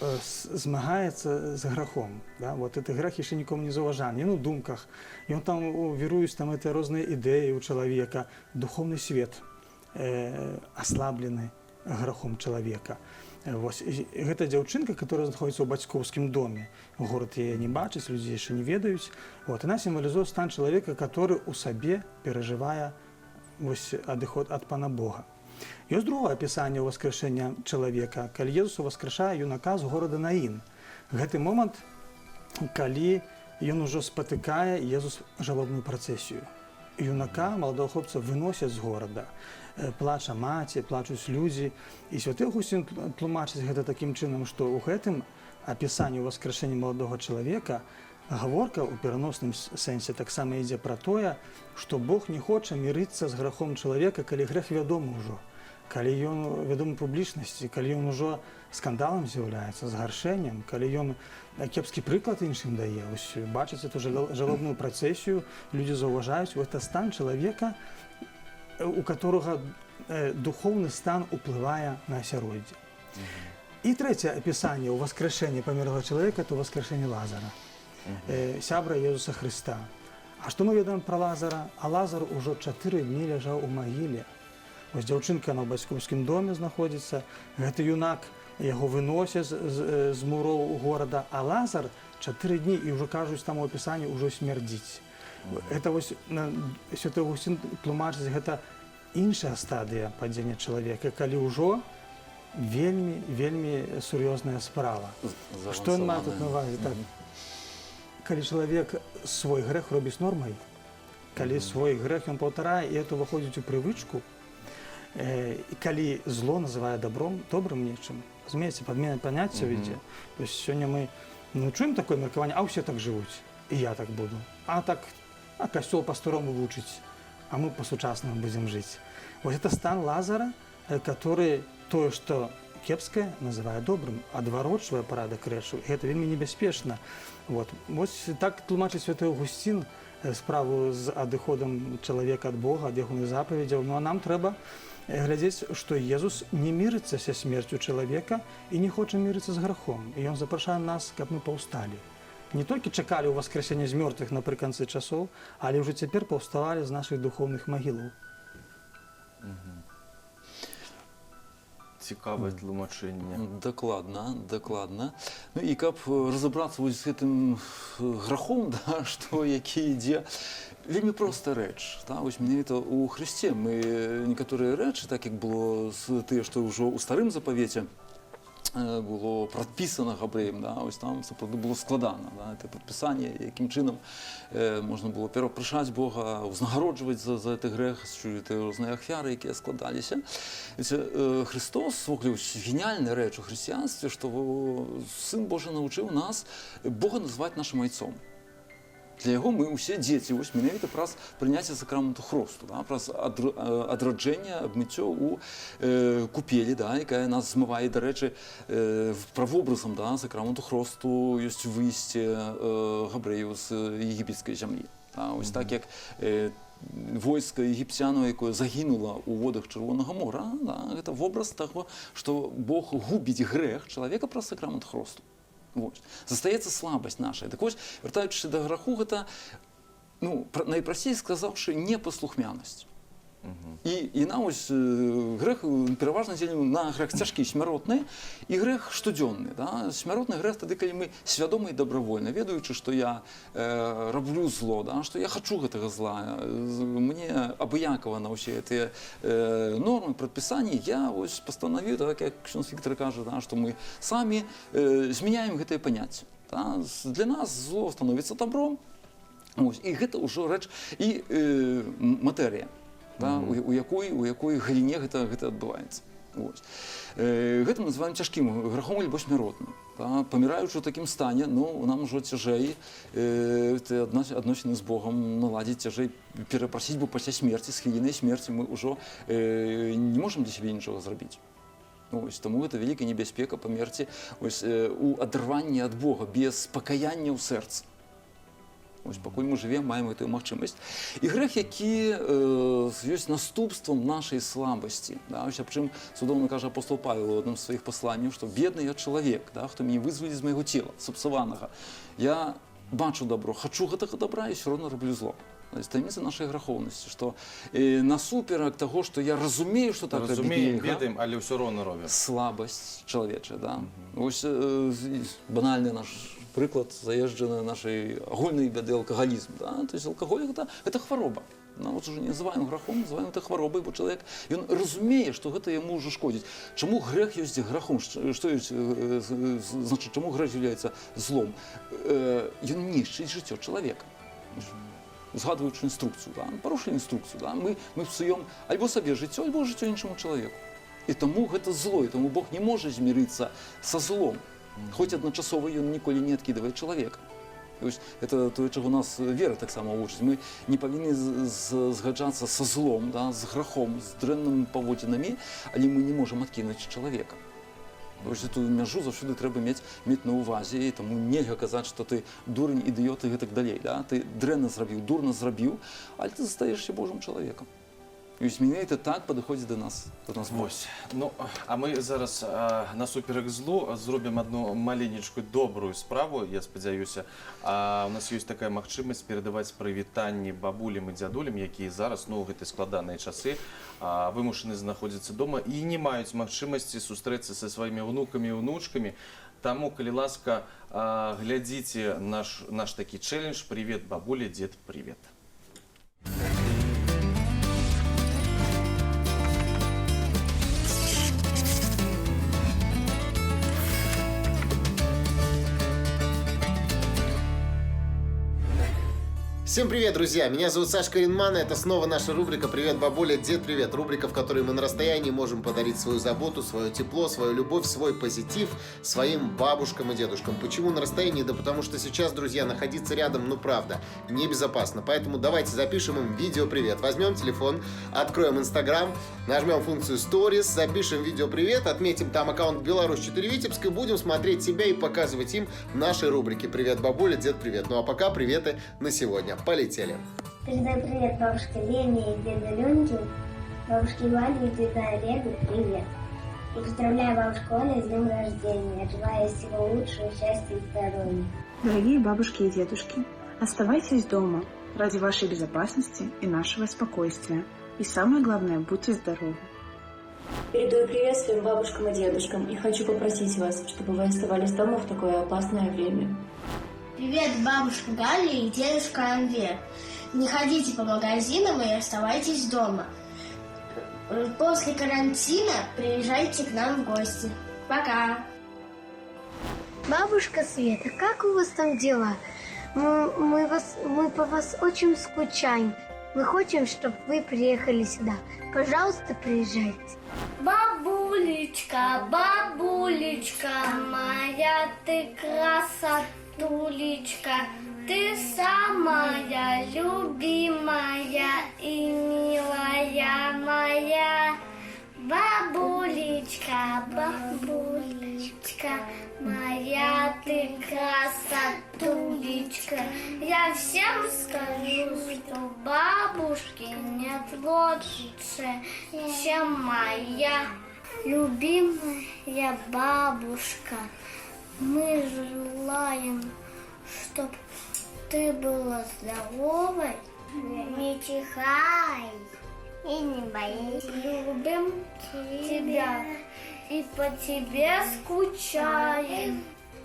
Speaker 4: змагаецца з грахом. Да? Вот гэты грэх яшчэ нікому не заўважаны. Ён у думках, ён там віруюць там это розныя ідэі ў чалавека, духоўны свет аслаблены грахом чалавека. Вось і гэта дзяўчынка, которая знаходіцца ў бацькоўскім доме, горад яе не бачыць, людзі яшчэ не ведаюць. Вот, яна сімвалізуе стан чалавека, который у сабе перажывае вось адыход ад Пана Бога. Ёсць другое апісанне ўваскрашэння чалавека, калі Езус уваскрашае юнака з горада Наін. Гэты момант, калі ён ужо спатыкае Езус жалобную працэсію. Юнака, маладого хлопца, выносяць з горада. Плача маці, плачуць людзі. І святы Аўгусцін тлумачыць гэта такім чынам, што ў гэтым апісанні ўваскрашэння маладога чалавека гаворка ў пераносным сэнсе таксама ідзе пра тое, што Бог не хоча мірыцца з грахом чалавека, калі грэх вядомы ўжо, калі ён вядомы публічнасці, калі ён ужо скандалам з'яўляецца, згаршэннем, калі ён кепскі прыклад іншым дае. Вось бачыць эту жалобную працэсію, людзі заўважаюць, гэта стан чалавека, у которого духоўны стан уплывае на асяроддзе. І трэцяе апісанне ўваскрашэння памерлага чалавека — это ўваскрашэнне Лазара, сябра Езуса Хрыста. А што мы ведаем пра Лазара? А Лазар ужо 4 дні ляжаў у магіле. Вось дзяўчынка на ў бацькоўскім доме знаходзіцца, гэты юнак, яго выносяць з муроў горада, а Лазар 4 дні, і ўжо, кажуць там у апісанні, ўжо смярдзіць. Это вось святы Аўгусцін тлумачыць, гэта іншая стадыя падзення чалавека, калі ўжо вельмі, вельмі сур'ёзная справа. Што ён мае тут на увазе? Так. Калі чалавек свой грэх робіць нормай, калі свой грэх ён паўтарае, і это ўваходзіць у прывычку, і калі зло называе добром, добрым нечым. Разумееце, падмена паняццяў ідзе. То есть сёння мы, ну, чуем такое меркаванне: а ўсе так жывуць, і я так буду. А так, а касцёл па-старому вучыць, а мы па-сучаснаму будзем жыць. Вось это стан Лазара, который тое, што кепскае, называе добрым, адварочвае парадак рэчаў. І гэта вельмі небяспечна. Вот. Вось так тлумачыць святы Аўгусцін справу з адыходам чалавека ад Бога, ад ягоных запаведзяў. Ну а нам трэба глядзець, што Езус не мірыцца са смерцю чалавека і не хоча мірыцца з грахом. І ён запрашае нас, каб мы паўсталі. Не толькі чакалі ўваскрасення з мёртвых напрыканцы часоў, але ўжо цяпер паўставалі з нашых духоўных магілаў.
Speaker 1: Цікавае тлумачэнне.
Speaker 3: Дакладна, дакладна. Ну і каб разабрацца вось з гэтым грахом, да, што які ідзе, вельмі простая рэч. Да, вось менавіта ў Хрысце мы некаторыя рэчы, так як было з тыя, што ўжо ў Старым Запавеце было прадпісана габрэям, да, ось там сапраўды было складана, да, это падпісанне, якім чынам можна было перапрашаць Бога, узнагароджваць за гэты грэх, ты розныя ахвяры, якія складаліся. Ведаеце, Хрыстос, увогуле, вось геніяльная рэч у хрысціянстве, што Сын Божы навучыў нас Бога называць нашым айцом. Для яго мы ўсе дзеці, вось менавіта праз прыняцце сакраменту хросту, да, праз адраджэнне, абмыццё у купелі, да, якая нас змывае, дарэчы, правобразам, да, сакраменту хросту ёсць выйсце габрэяў з егіпецкай зямлі. Да, ось так як войска егіпцянаў, якое загінула ў водах Чырвонага мора, да, гэта вобраз таго, што Бог губіць грэх чалавека праз сакрамент хросту. Вось. Застаецца слабасць наша. Так вось, вяртаючыся да граху, гэта, ну, найпрасцей сказаўшы, непаслухмянасць. І на ось грэх пераважна дзелім на грэх цяжкі, смяротны, і грэх штодзённы. Да? Смяротны грэх тады, калі мы свядома і добравольна, ведаючы, што я раблю зло, да? Што я хачу гэтага зла, мне абыякава на ўсе гэтыя нормы, прадпісанні, я вось пастанавіў, так як ксёндз Віктор кажа, да? Што мы самі змяняем гэтае паняцце. Да? Для нас зло становіцца добром. Ось, і гэта ўжо рэч і матэрыя, да, у якой галіне гэта адбываецца. Ось. Гэта мы называем цяжкім грахом альбо смяротным. Да? Паміраючы ў такім стане, ну, нам ужо цяжэй адносіны з Богам наладзіць, цяжэй перапрасіць, бо пасля смерці, з хвілінай смерці мы ўжо не можам для сябе нічога зрабіць. Ось, таму гэта вялікая небяспека памерці ось, у адарванні ад Бога, без пакаяння ў сэрцы. Ось, пакуль мы жывем, маем гэтую магчымасць. І грэх, які ёсць наступствам нашай слабасці. Да? Ось, аб чым цудоўна кажа апостол Павел у адным з сваіх пасланняў, што бедны я чалавек, да? Хто мяне вызваліць з майго цела, сапсаванага. Я бачу добро, хачу гэтага добра і ўсё роўна раблю зло. То есть таямніца нашай грахоўнасці, што насуперак таго, што я разумею, што так рабіць
Speaker 1: Разумеем,
Speaker 3: нельга,
Speaker 1: ведаем, але ўсё роўна робім.
Speaker 3: слабасць чалавечая, да. Ось банальны наш прыклад заезджаны нашай агульнай бяды — алкагалізм, да? То есть алкаголь гэта хвароба. Ну, вот уже не называем грахом, называем это хваробай, бо чалавек, ён разумее, што гэта яму ўжо шкодзіць. Чаму грэх ёсць грахом? Што ёсць, значит, чаму грэх з'яўляецца злом? Ён нішчыць жыццё чалавека. Узгадваючы інструкцыю, да? Парушылі інструкцыю, да? Мы псуем альбо сабе жыццё, альбо жыццё іншаму чалавеку. І таму гэта зло, і таму Бог не можа змірыцца са злом. Хоць адначасова ён ніколі не адкідвае чалавека. І вось это тое, чаго нас вера таксама вучыць. Мы не павінны згаджацца са злом, да, з грахом, з дрэннымі паводзінамі, але мы не можам адкінуць чалавека. Вось эту мяжу заўсёды трэба мець на ўвазе, і таму нельга казаць, што ты дурань, ідыёт і гэтак далей. Да? Ты дрэнна зрабіў, дурна зрабіў, але ты застаешся Божым чалавекам. І вось менавіта так падыходзіць да нас Бог.
Speaker 1: Вось. Ну, а мы зараз насуперак злу зробім одну маленечкую добрую справу, я спадзяюся. У нас ёсць такая магчымасць перадаваць прывітанні бабулям і дзядулям, якія зараз, ну, у гэты складаныя часы, вымушаны знаходзіцца дома і не маюць магчымасці сустрэцца са сваімі ўнукамі і ўнучкамі. Таму, калі ласка, глядзіце наш такі чэлендж «Привет, бабуля, дед, привет».
Speaker 5: Всем привет, друзья! Меня зовут Сашка Ринман, и это снова наша рубрика «Привет, бабуля, дед, привет». Рубрика, в которой мы на расстоянии можем подарить свою заботу, свое тепло, свою любовь, свой позитив своим бабушкам и дедушкам. Почему на расстоянии? Да потому что сейчас, друзья, находиться рядом, ну правда, небезопасно. Поэтому давайте запишем им видео-привет. Возьмем телефон, откроем Инстаграм, нажмем функцию Stories, запишем видео-привет, отметим там аккаунт Беларусь 4 Витебск и будем смотреть себя и показывать им наши рубрики «Привет, бабуля, дед, привет». Ну а пока приветы на сегодня. Полетели.
Speaker 6: Передай привет бабушке Лене и деду Леньке, бабушке Вале и деду Олегу привет. И поздравляю бабушку Олю с днем рождения. Желаю всего лучшего, счастья и здоровья.
Speaker 7: Дорогие бабушки и дедушки, оставайтесь дома ради вашей безопасности и нашего спокойствия. И самое главное, будьте здоровы.
Speaker 8: Передаю привет своим бабушкам и дедушкам и хочу попросить вас, чтобы вы оставались дома в такое опасное время.
Speaker 6: Привет, бабушка Галя и дедушка Анвер. Не ходите по магазинам и оставайтесь дома. После карантина приезжайте к нам в гости. Пока!
Speaker 9: Бабушка Света, как у вас там дела? Мы по вас очень скучаем. Мы хотим, чтобы вы приехали сюда. Пожалуйста, приезжайте.
Speaker 6: Бабулечка, бабулечка, моя ты красотулечка, ты самая любимая и милая моя. Бабулечка, бабулечка, моя ты красотулечка. Я всем скажу, что бабушки нет лучше, чем моя любимая бабушка. Мы желаем, чтоб ты была здоровой. Не чихай и не боись. Любим тебя и по тебе скучаем.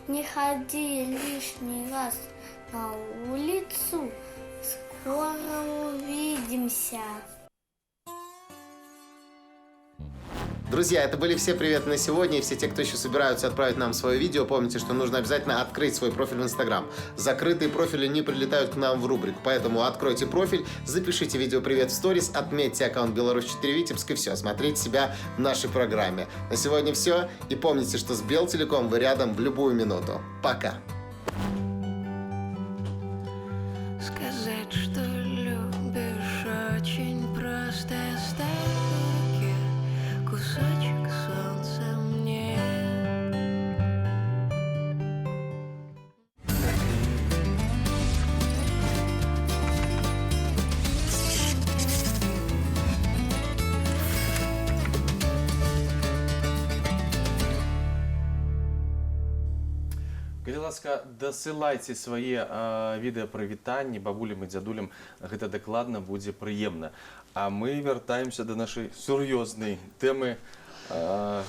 Speaker 6: Не ходи лишний раз на улицу. Скоро увидимся.
Speaker 5: Друзья, это были все приветы на сегодня. И все те, кто еще собираются отправить нам свое видео, помните, что нужно обязательно открыть свой профиль в Инстаграм. Закрытые профили не прилетают к нам в рубрику. Поэтому откройте профиль, запишите видео «Привет» в сторис, отметьте аккаунт Беларусь 4 Витебск и все. Смотрите себя в нашей программе. На сегодня все. И помните, что с Белтелеком вы рядом в любую минуту. Пока.
Speaker 10: Сказать, что любишь, очень просто. Оставь в руке кусочек солнца мне.
Speaker 1: Калі ласка, дасылайце свае відэапрывітанні бабулям і дзядулям, гэта дакладна будзе прыемна. А мы вяртаемся да нашай сур'ёзнай тэмы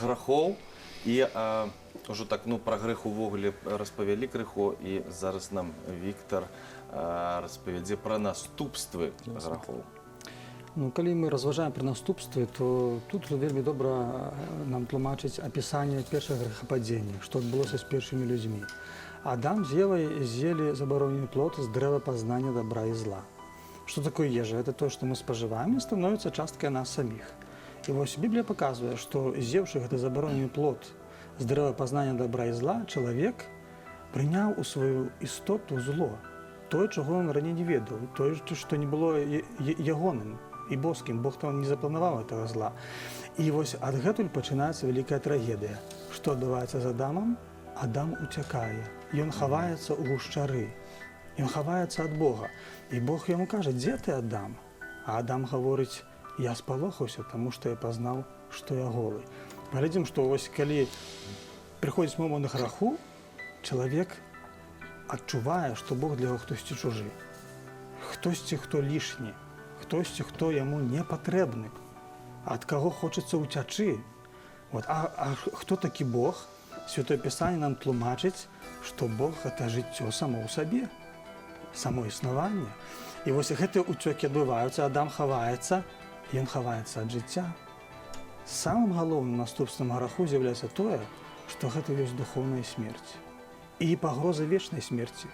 Speaker 1: грахоў і ўжо так, ну, пра грэх увогуле распавялі крыху, і зараз нам Віктор распавядзе пра наступствы грахоў.
Speaker 4: Ну, калі мы разважаем пра наступствы, то тут вельмі добра нам тлумачыць апісанне першага грахападзення, што адбылося з першымі людзьмі. Адам з Евай з'елі забаронены плод з дрэва пазнання добра і зла. Что такое ежа? Это то, што мы спажываем, і становіцца часткай нас саміх. І вось Біблія паказвае, што, з'еўшы гэты забаронены плод з дрэва пазнання добра і зла, чалавек прыняў у сваю істоту зло, тое, чаго ён раней не ведаў, тое, што не было ягоным і боскім, Бог там не запланаваў этого зла. І вось адгэтуль пачынаецца вялікая трагедыя. Што адбываецца з Адамам? Адам уцякае. Ён хаваецца ў гушчары. Ён хаваецца ад Бога. І Бог яму кажа: «Дзе ты, Адам?» А Адам гаворыць: «Я спалохаўся, таму што я пазнаў, што я голы». Паглядзім, што вось калі прыходзіць момант граху, чалавек адчувае, што Бог для яго хтосьці чужы. Хтосьці, хто лішні, хтосьці, хто яму не патрэбны, ад каго хочацца ўцячы. Вот. А хто такі Бог? Святое Пісанне нам тлумачыць, што Бог — гэта жыццё само ў сабе, само існаванне. І вось гэтыя ўцёкі адбываюцца, Адам хаваецца, ён хаваецца ад жыцця. Самым галоўным наступствам граху з'яўляецца тое, што гэта ёсць духоўная смерць і пагроза вечнай смерці.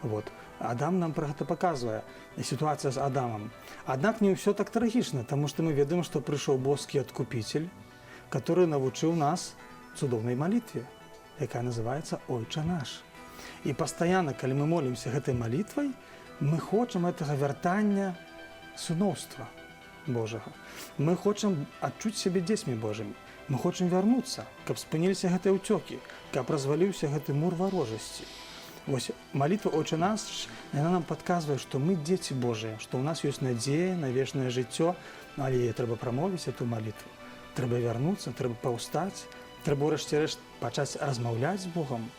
Speaker 4: Вот. Адам нам пра гэта паказвае, сітуацыя з Адамам. Аднак не ўсё так трагічна, таму што мы ведаем, што прыйшоў боскі адкупіцель, который навучыў нас цудоўнай малітве, якая называется «Ойча наш». І пастаянна, калі мы молімся гэтай малітвай, мы хочам гэтага вяртання сыноўства Божага. Мы хочам адчуць сябе дзецьмі Божымі. Мы хочам вярнуцца, каб спыніліся гэтыя ўцёкі, каб разваліўся гэты мур варожасці. Вось малітва «Ойча наш», яна нам падказвае, што мы дзеці Божыя, што ў нас ёсць надзея на вечнае жыццё, але яе трэба прамовіць, эту малітву. Трэба вярнуцца, трэба паўстаць, трэба ўрэшце рэшт пачаць размаўляць з Богам,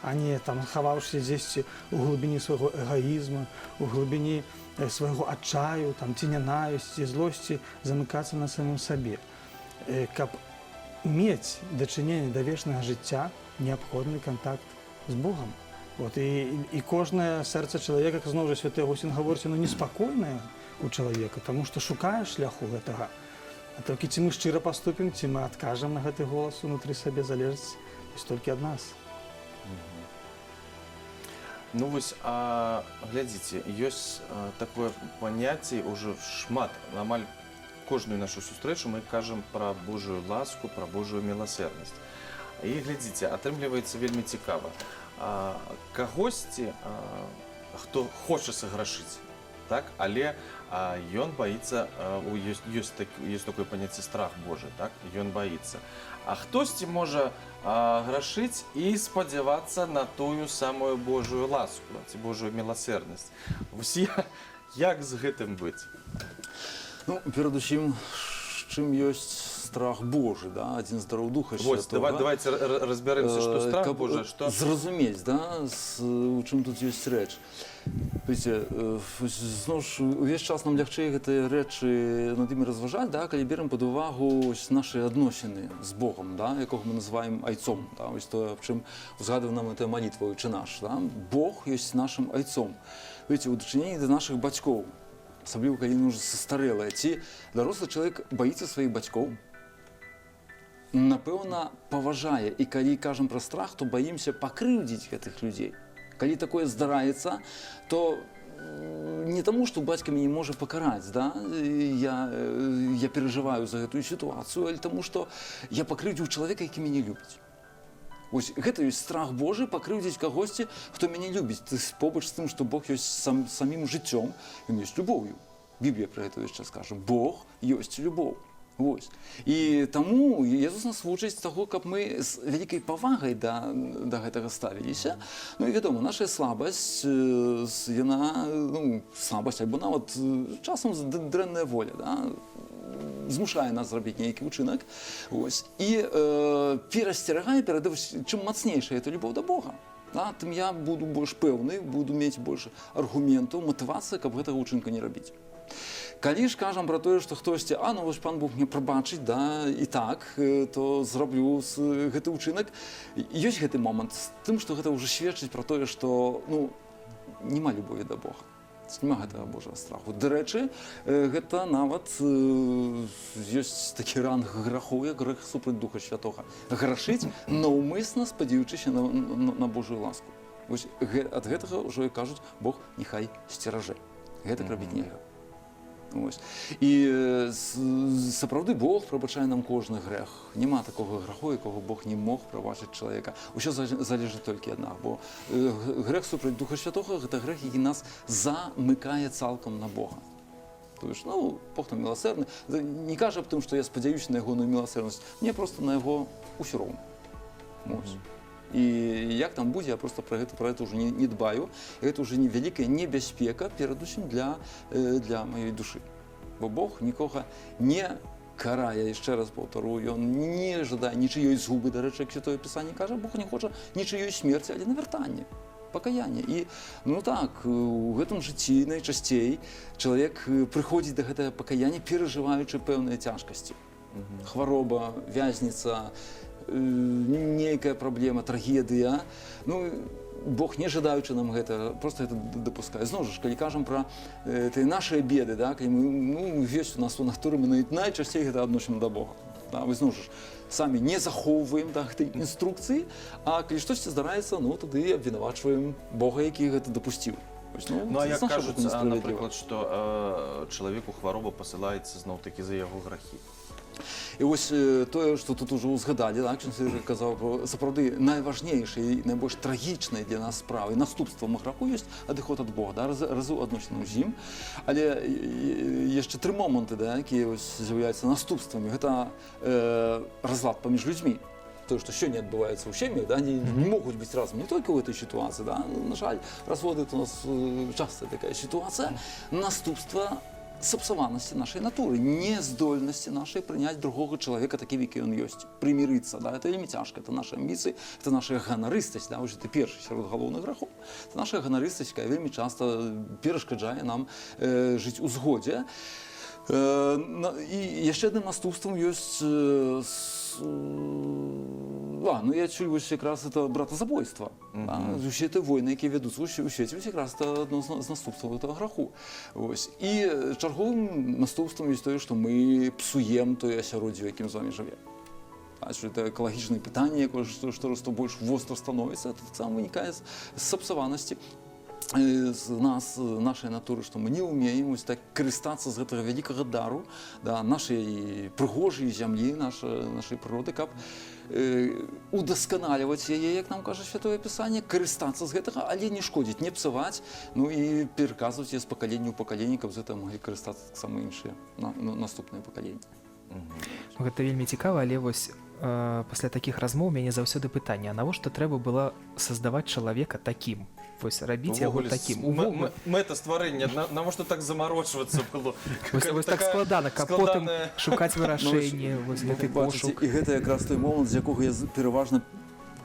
Speaker 4: а не там хаваўшыся дзесьці у глыбіні свайго эгоізма, у глыбіні свайго адчаю, там, ці нянавісці, злосці, замыкацца на самым сабе. Каб мець дачыненне да вечнага жыцця, неабходны кантакт з Богам. Вот, і кожнае сэрца чалавека, зноў жа святы Аўгусцін гаворыць, оно неспакойнае у чалавека, таму што шукае шляху гэтага. А толькі ці мы шчыра паступім, ці мы адкажам на гэты голас унутры сабе, залежыць толькі ад нас.
Speaker 1: Ну вось, а глядзіце, ёсць такое паняцце, ўжо шмат, амаль кожную нашу сустрэчу мы кажам пра Божую ласку, пра Божую міласэрнасць. І глядзіце, атрымліваецца вельмі цікава. Кагосьці, хто хоча саграшыць, так, але ён баіцца, ёсць такое паняцце страх Божы, так, ён баіцца. А хтосьці можа грашыць і спадзявацца на тую самую Божую ласку ці Божую міласэрнасць. Вось як з гэтым быць?
Speaker 3: Ну, перадусім, чым ёсць страх Божы, да, адзін з дароў Духа
Speaker 1: Вось,
Speaker 3: Святога.
Speaker 1: Давайте разбярэмся, што страх
Speaker 3: Каб
Speaker 1: Божы, што
Speaker 3: зразумець, да, у чым тут ёсць рэч. Видите, вось зноў ж увесь час нам лягчэй гэтыя рэчы, над імі разважаць, да, калі берем пад увагу ось нашы адносіны з Богом, да, якога мы называем айцом, да, ось тое, аб чым узгадвае нам гэтая малітва «Ойча наш», да. Бог ёсць нашым айцом. Видите, у дачыненні да нашых бацькоў, асабліва калі яны ўжо састарэлыя, ці дарослы чалавек баіцца сваіх бацькоў? Напэўна, паважае. І калі кажам пра страх, то баімся пакрыўдзіць гэтых людзей. Калі такое здараецца, то не таму, што бацька мяне можа пакараць, да? Я перажываю за гэтую сітуацыю, але таму, што я пакрыўдзіў чалавека, які мяне любіць. Ось гэта ёсць страх Божы: пакрыўдзіць кагосьці, хто мяне любіць. Ты побач з тым, што Бог ёсць самім жыццём, ён ёсць любоўю. Біблія пра гэта ўвесь час кажа: Бог ёсць любоў. Вось. І таму Езус нас вучыць таго, каб мы з вялікай павагай да гэтага ставіліся. Ну і вядома, наша слабасць, яна, ну, слабасць альбо нават часам дрэнная воля, да, змушае нас зрабіць нейкі ўчынак. Ось. І перасцерагае перад, вось, чым мацнейшая эта любоў да Бога, да, тым я буду больш пэўны, буду мець больш аргументаў, матывацыя, каб гэтага ўчынка не рабіць. Калі ж кажам пра тое, што хтосьці, а ну вось пан Бог мне прабачыць, да, і так, то зраблю гэты ўчынак. Ёсць гэты момант з тым, што гэта ўжо сведчыць пра тое, што, ну, няма любові да Бога. Няма гэтага Божага страху. Дарэчы, гэта нават ёсць такі ранг грахоў, як грэх супраць Духа Святога. Грашыць наўмысна, спадзяючыся на Божую ласку. Вось ад гэтага ўжо і кажуць: Бог няхай сцеражэ. Гэтак рабіць нельга. Ось. І сапраўды Бог прабачае нам кожны грэх. Няма такога граху, якога Бог не мог прабачыць чалавека. Усё залежыць толькі ад нас, бо грэх супраць Духа Святога — гэта грэх, які нас замыкае цалкам на Бога. То есть, ну, Бог там міласэрны. Не кажа аб тым, што я спадзяюся на ягоную міласэрнасць. Мне просто на яго ўсё роўна. Ось. І як там будзе, я просто пра гэта ўжо не дбаю. І гэта ўжо невялікая небяспека, перадусім для маёй душы. Бо Бог нікога не карае, яшчэ раз паўтару, ён не жадае нічыёй згубы, дарэчы, як Святое Пісанне кажа, Бог не хоча нічыёй смерці, але навяртання, пакаяння. І, ну так, у гэтым жыцці найчасцей чалавек прыходзіць да гэтага пакаяння, перажываючы пэўныя цяжкасці. Хвароба, вязніца, нейкая праблема, трагедыя. Ну, Бог, не жадаючы нам гэта, просто гэта дапускае. Зноў жа ж, калі кажам пра тыя нашыя беды, да, калі мы, ну, ёсць у нас у натуры, мы нават найчасцей гэта адносім да Бога. Да, вы зноў жа ж, самі не захоўваем, да, гэтай інструкцыі, а калі штосьці здараецца, ну, тады абвінавачваем Бога, які гэта дапусціў. Вось, ну,
Speaker 1: Ну а
Speaker 3: з
Speaker 1: як
Speaker 3: нашага боку
Speaker 1: кажуць,
Speaker 3: несправядліва.
Speaker 1: напрыклад, што чалавеку хвароба пасылаецца зноў-такі за яго грахі.
Speaker 3: І вось тое, што тут ужо ўзгадалі, так, ксёндз Ігар казаў про сапраўды найважнейшай і найбольш трагічнай для нас справай, наступствам граху ёсць адыход ад Бога, да, разрыў адносінаў з ім. Але яшчэ тры моманты, да, якія вось з'яўляюцца наступствамі. Гэта разлад паміж людзьмі. То, што сёння адбываецца ў сем'ях, да, не могуць быць разам не толькі ў гэтай сітуацыі, да, на жаль, разводы — это у нас частая такая сітуацыя, наступства сапсаванасці нашай натуры, нездольнасці нашай прыняць другога чалавека такім, які ён ёсць, прымірыцца, да, это вельмі цяжка, это нашы амбіцыі, это наша ганарыстасць, да, вось это першы сярод галоўных грахоў, это наша ганарыстасць, якая вельмі часта перашкаджае нам жыць у згодзе. І яшчэ адным наступствам ёсць ну я адсюль вось якраз это братазабойства. Да? Усе тыя войны, якія вядуцца ў свеце, вось якраз это адно з наступстваў этого граху. Вось. І чарговым наступствам ёсць тое, што мы псуем тое асяроддзе, у якім з вами жывем. А што это экалагічнае пытанне, якое што раз то больш востра становіцца, это таксама вынікае з сапсаванасці з нас, нашай натуры, што мы не ўмеем вось так карыстацца з гэтага вялікага дару, да, нашай прыгожай зямлі, нашай прыроды, каб удасканальваць яе, як нам кажа Святое Пісанне, карыстацца з гэтага, але не шкодзіць, не псаваць, ну і пераказваць яе з пакалення ў пакаленне, каб з гэтага маглі карыстацца таксама іншыя наступныя пакаленні.
Speaker 2: Ну, гэта вельмі цікава, але вось пасля такіх размоў мяне заўсёды пытанне: а навошта трэба было создаваць чалавека такім? Вось рабіць яго
Speaker 1: Увогуле,
Speaker 2: такім.
Speaker 1: Увогуле. Мэта стварэння, навошта так замарочвацца было?
Speaker 2: Вось так
Speaker 1: Такая
Speaker 2: складана, каб потым шукаць вырашэнне, вось
Speaker 3: Ну,
Speaker 2: гэты
Speaker 3: бачыце,
Speaker 2: пошук.
Speaker 3: і гэта якраз той момант, з якога я пераважна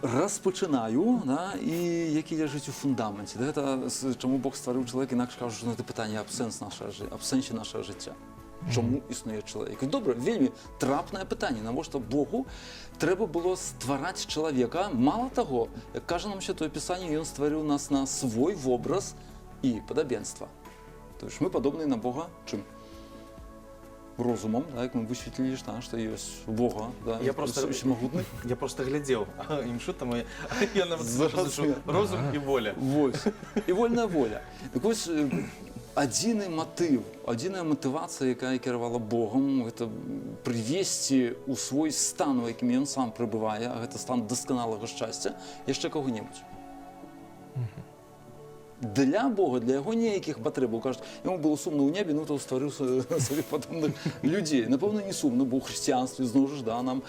Speaker 3: распачынаю, да, і які ляжыць у фундаменце. Да, гэта чаму Бог стварыў чалавека, інакш кажучы, ну, это пытанне аб сэнсе нашага жыцця. Чаму існуе чалавек? Добра, вельмі трапнае пытанне, навошта Богу трэба было ствараць чалавека? Мала таго, як кажа нам Святое Пісанне, ён стварыў нас на свой вобраз і падабенства. То есть мы падобныя на Бога чым? Розумам, да, як мы высветлілі, да, што ёсць у Бога, да,
Speaker 1: Я просто-
Speaker 3: усемагутны.
Speaker 1: Я просто глядзеў імшу там, і я нават
Speaker 3: Зразумела.
Speaker 1: розум і воля.
Speaker 3: Вось. І вольная воля. Так вось, адзіны матыў, адзіная матывацыя, якая кіравала Богам, гэта прывесці ў свой стан, у якім ён сам прыбывае, а гэта стан дасканалага шчасця, яшчэ каго-небудзь. Для Бога, для яго ніякіх патрэбаў. Кажуць, яму было сумна ў небе, ну то стварыў сабе падобных людзей. Напэўна, не сумна, бо ў хрысціянстве зноў жа ж, да, нам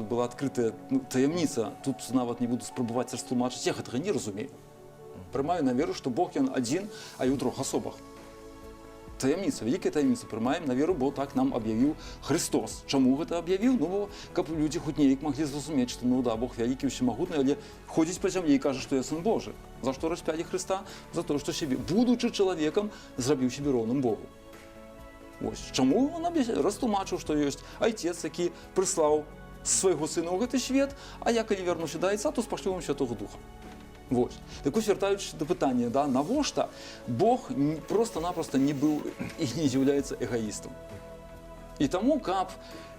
Speaker 3: была адкрытая, ну, таямніца. Тут нават не буду спрабаваць растлумачыць, я гэтага не разумею. Прымаю на веру, што Бог ён адзін, а і ў трох асобах. Таямніца, вялікая таямніца, прымаем на веру, бо так нам аб'явіў Хрыстос. Чаму гэта аб'явіў? Ну, бо каб людзі хоць неяк маглі зразумець, што, ну да, Бог вялікі, усемагутны, але ходзіць па зямлі і кажа, што я сын Божы. За што распялі Хрыста? За то, што сябе, будучы чалавекам, зрабіў сябе роўным Богу. Вось. Чаму он растлумачыў, што ёсць айцец, які прыслаў свайго сына ў гэты свет, а я, калі вярнуся да айца, то спашлю вам Святого Духа. Вось. Так вось, вяртаючыся да пытання, да, навошта Бог просто-напросто не быў і не з'яўляецца эгоістам. І таму, каб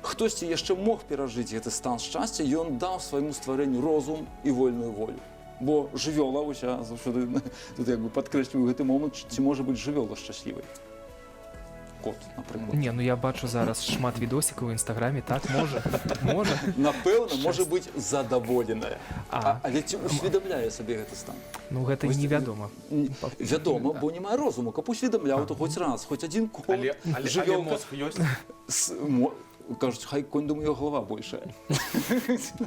Speaker 3: хтосьці яшчэ мог перажыць гэты стан шчасця, ён даў свайму стварэнню розум і вольную волю. Бо жывёла, вось я заўсёды тут як бы падкрэсліваю гэты момант, ці можа быць жывёла шчаслівай? Кот, напрыклад.
Speaker 2: Не, ну я бачу зараз шмат відосікаў у інстаграме, так, можа, можа.
Speaker 3: Напэўна, можа быць задаволеная.
Speaker 2: А.
Speaker 3: Але ці усведамляе сабе гэты стан?
Speaker 2: Ну, гэта
Speaker 3: Вось,
Speaker 2: невядома.
Speaker 3: Вядома, бо не мае розуму. Каб усведамляў, то хоць раз, хоць адзін кот,
Speaker 1: Але
Speaker 3: жывёлка
Speaker 1: мозг ёсць.
Speaker 3: Кажуць, хай конь, думаю, голова большая.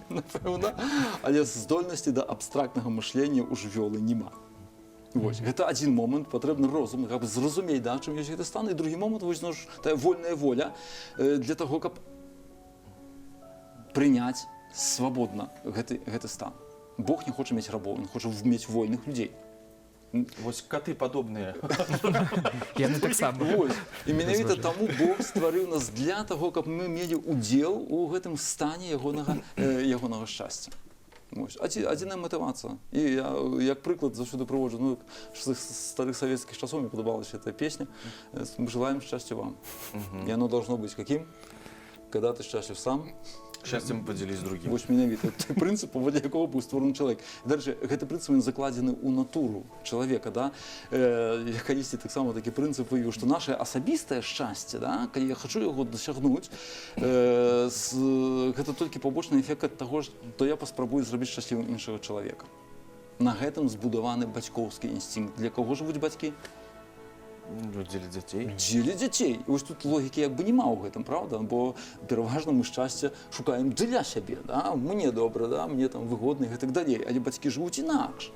Speaker 3: Напэўна, але здольнасці да абстрактнага мышлення ў жывёлы няма. Вось, гэта адзін момант, патрэбны розум, каб зразумець, да, чым ёсць гэты стан, і другі момант, вось, ну, ж, тая вольная воля для таго, каб прыняць свабодна гэты стан. Бог не хоча мець рабоў, ён хоча мець вольных людзей.
Speaker 1: Вось каты падобныя.
Speaker 2: Яны таксама.
Speaker 3: Вось. І менавіта
Speaker 2: Разважаюць.
Speaker 3: таму Бог стварыў нас для таго, каб мы мелі удзел у гэтым стане ягонага шчасця. Вось. Адзіная матывацыя. І я, як прыклад, заўсёды прыводжу, ну, з старых савецкіх часоў мне падабалася эта песня. «Мы желаем счастья вам». И оно должно быть каким? Когда ты счастлив сам,
Speaker 1: Счастьем поделись с другим.
Speaker 3: Вось менавіта той прынцып, паводле якога быў створаны чалавек. Дарэчы, гэты прынцып, ён закладзены ў натуру чалавека, да? Я калісьці таксама такі прынцып вывеў, што наше асабістае шчасце, да, калі я хачу яго дасягнуць, гэта толькі пабочны эфект ад таго, што я паспрабую зрабіць шчаслівым іншага чалавека. На гэтым збудаваны бацькоўскі інстынкт. Для каго жывуць бацькі?
Speaker 1: Ну, дзеля дзяцей.
Speaker 3: Дзеля дзяцей. І вось тут логікі як бы няма ў гэтым, правда? Бо пераважна мы шчасце шукаем для сябе, да? Мне добра, да? Мне там выгодна і гэтак далей. Але бацькі жывуць інакш.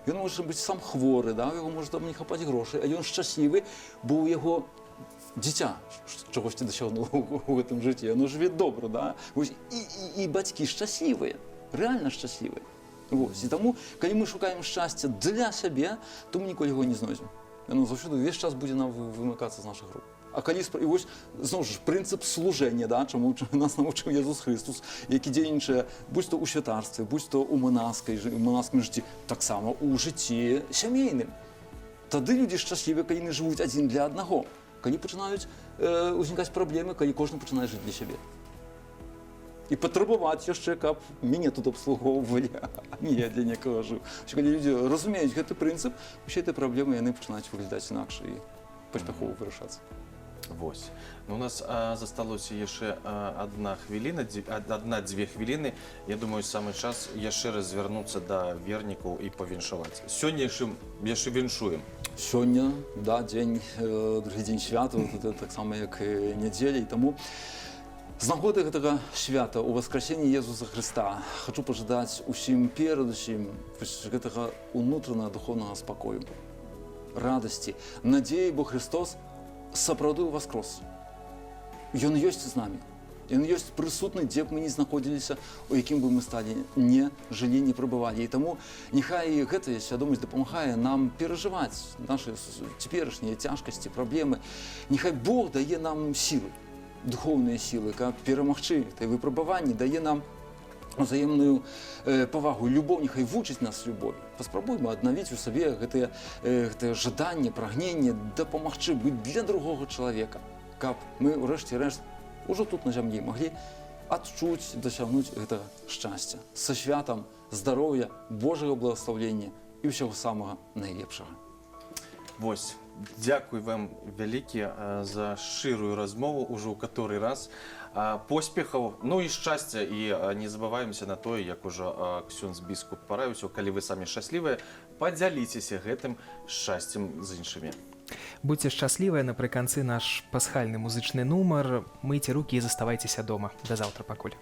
Speaker 3: Ён можа быць сам хворы, да? Яго можа там не хапаць грошай, але ён шчаслівы, бо ў яго дзіця чагосьці дасягнула ў гэтым жыцці. Яно жыве добра, да? Вось, і бацькі шчаслівыя, рэальна шчаслівыя. Вось. І таму, калі мы шукаем шчасце для сябе, то мы ніколі яго не знойдзем. Яно заўсёды ўвесь час будзе нам вымыкацца з нашых рук. А калі і вось зноў ж прынцып служэння, да, чаму нас навучыў Езус Хрыстус, які дзейнічае будзь то ў святарстве, будзь то ў манаскім жыцці, таксама ў жыцці сямейным. Тады людзі шчаслівыя, калі яны жывуць адзін для аднаго. Калі пачынаюць узнікаць праблемы, калі кожны пачынае жыць для сябе. І патрабаваць яшчэ, каб мяне тут абслугоўвалі, а не я для некага жыў. Вось калі людзі разумеюць гэты прынцып, усе гэтыя праблемы, яны пачынаюць выглядаць інакш і паспяхова вырашацца.
Speaker 1: Вось. Ну, у нас засталося яшчэ адна хвіліна, адна-дзве хвіліны. Я думаю, самы час яшчэ раз звярнуцца да вернікаў і павіншаваць. Сёння яшчэ віншуем.
Speaker 3: Сёння, да, дзень, другі дзень свята, вот это таксама як і нядзеля, і таму з нагоды гэтага свята Уваскрасення Езуса Хрыста хачу пажадаць усім перадусім вось гэтага унутранага духоўнага спакою, радасці, надзеі, бо Хрыстос сапраўды ўваскрос. Ён ёсць з намі. Ён ёсць прысутны, дзе б мы ні знаходзіліся, у якім бы мы сталі не жылі, не прабывалі. І таму няхай гэтая свядомасць дапамагае нам перажываць нашы цяперашнія цяжкасці, праблемы. Няхай Бог дае нам сілы, духоўныя сілы, каб перамагчы тыя выпрабаванні, дае нам узаемную павагу, любоў, няхай вучыць нас любові. Паспрабуйма аднавіць у сабе гэтае жаданне, прагненне дапамагчы, быць для другога чалавека, каб мы ўрэшце рэшт ужо тут на зямлі маглі адчуць, дасягнуць гэтага шчасця. Са святам, здароўя, Божага благаслаўлення і ўсяго самага найлепшага.
Speaker 1: Вось. Дзякуй вам вялікі за шчырую размову ўжо ў каторы раз. Поспехаў, ну і шчасця, і не забываемся на тое, як ужо ксёндз біскуп параіўся, калі вы самі шчаслівыя, падзяліцеся гэтым шчасцем з іншымі.
Speaker 2: Будьце шчаслівыя. Напрыканцы наш пасхальны музычны нумар. Мыйце рукі і заставайцеся дома. Да заўтра пакуль.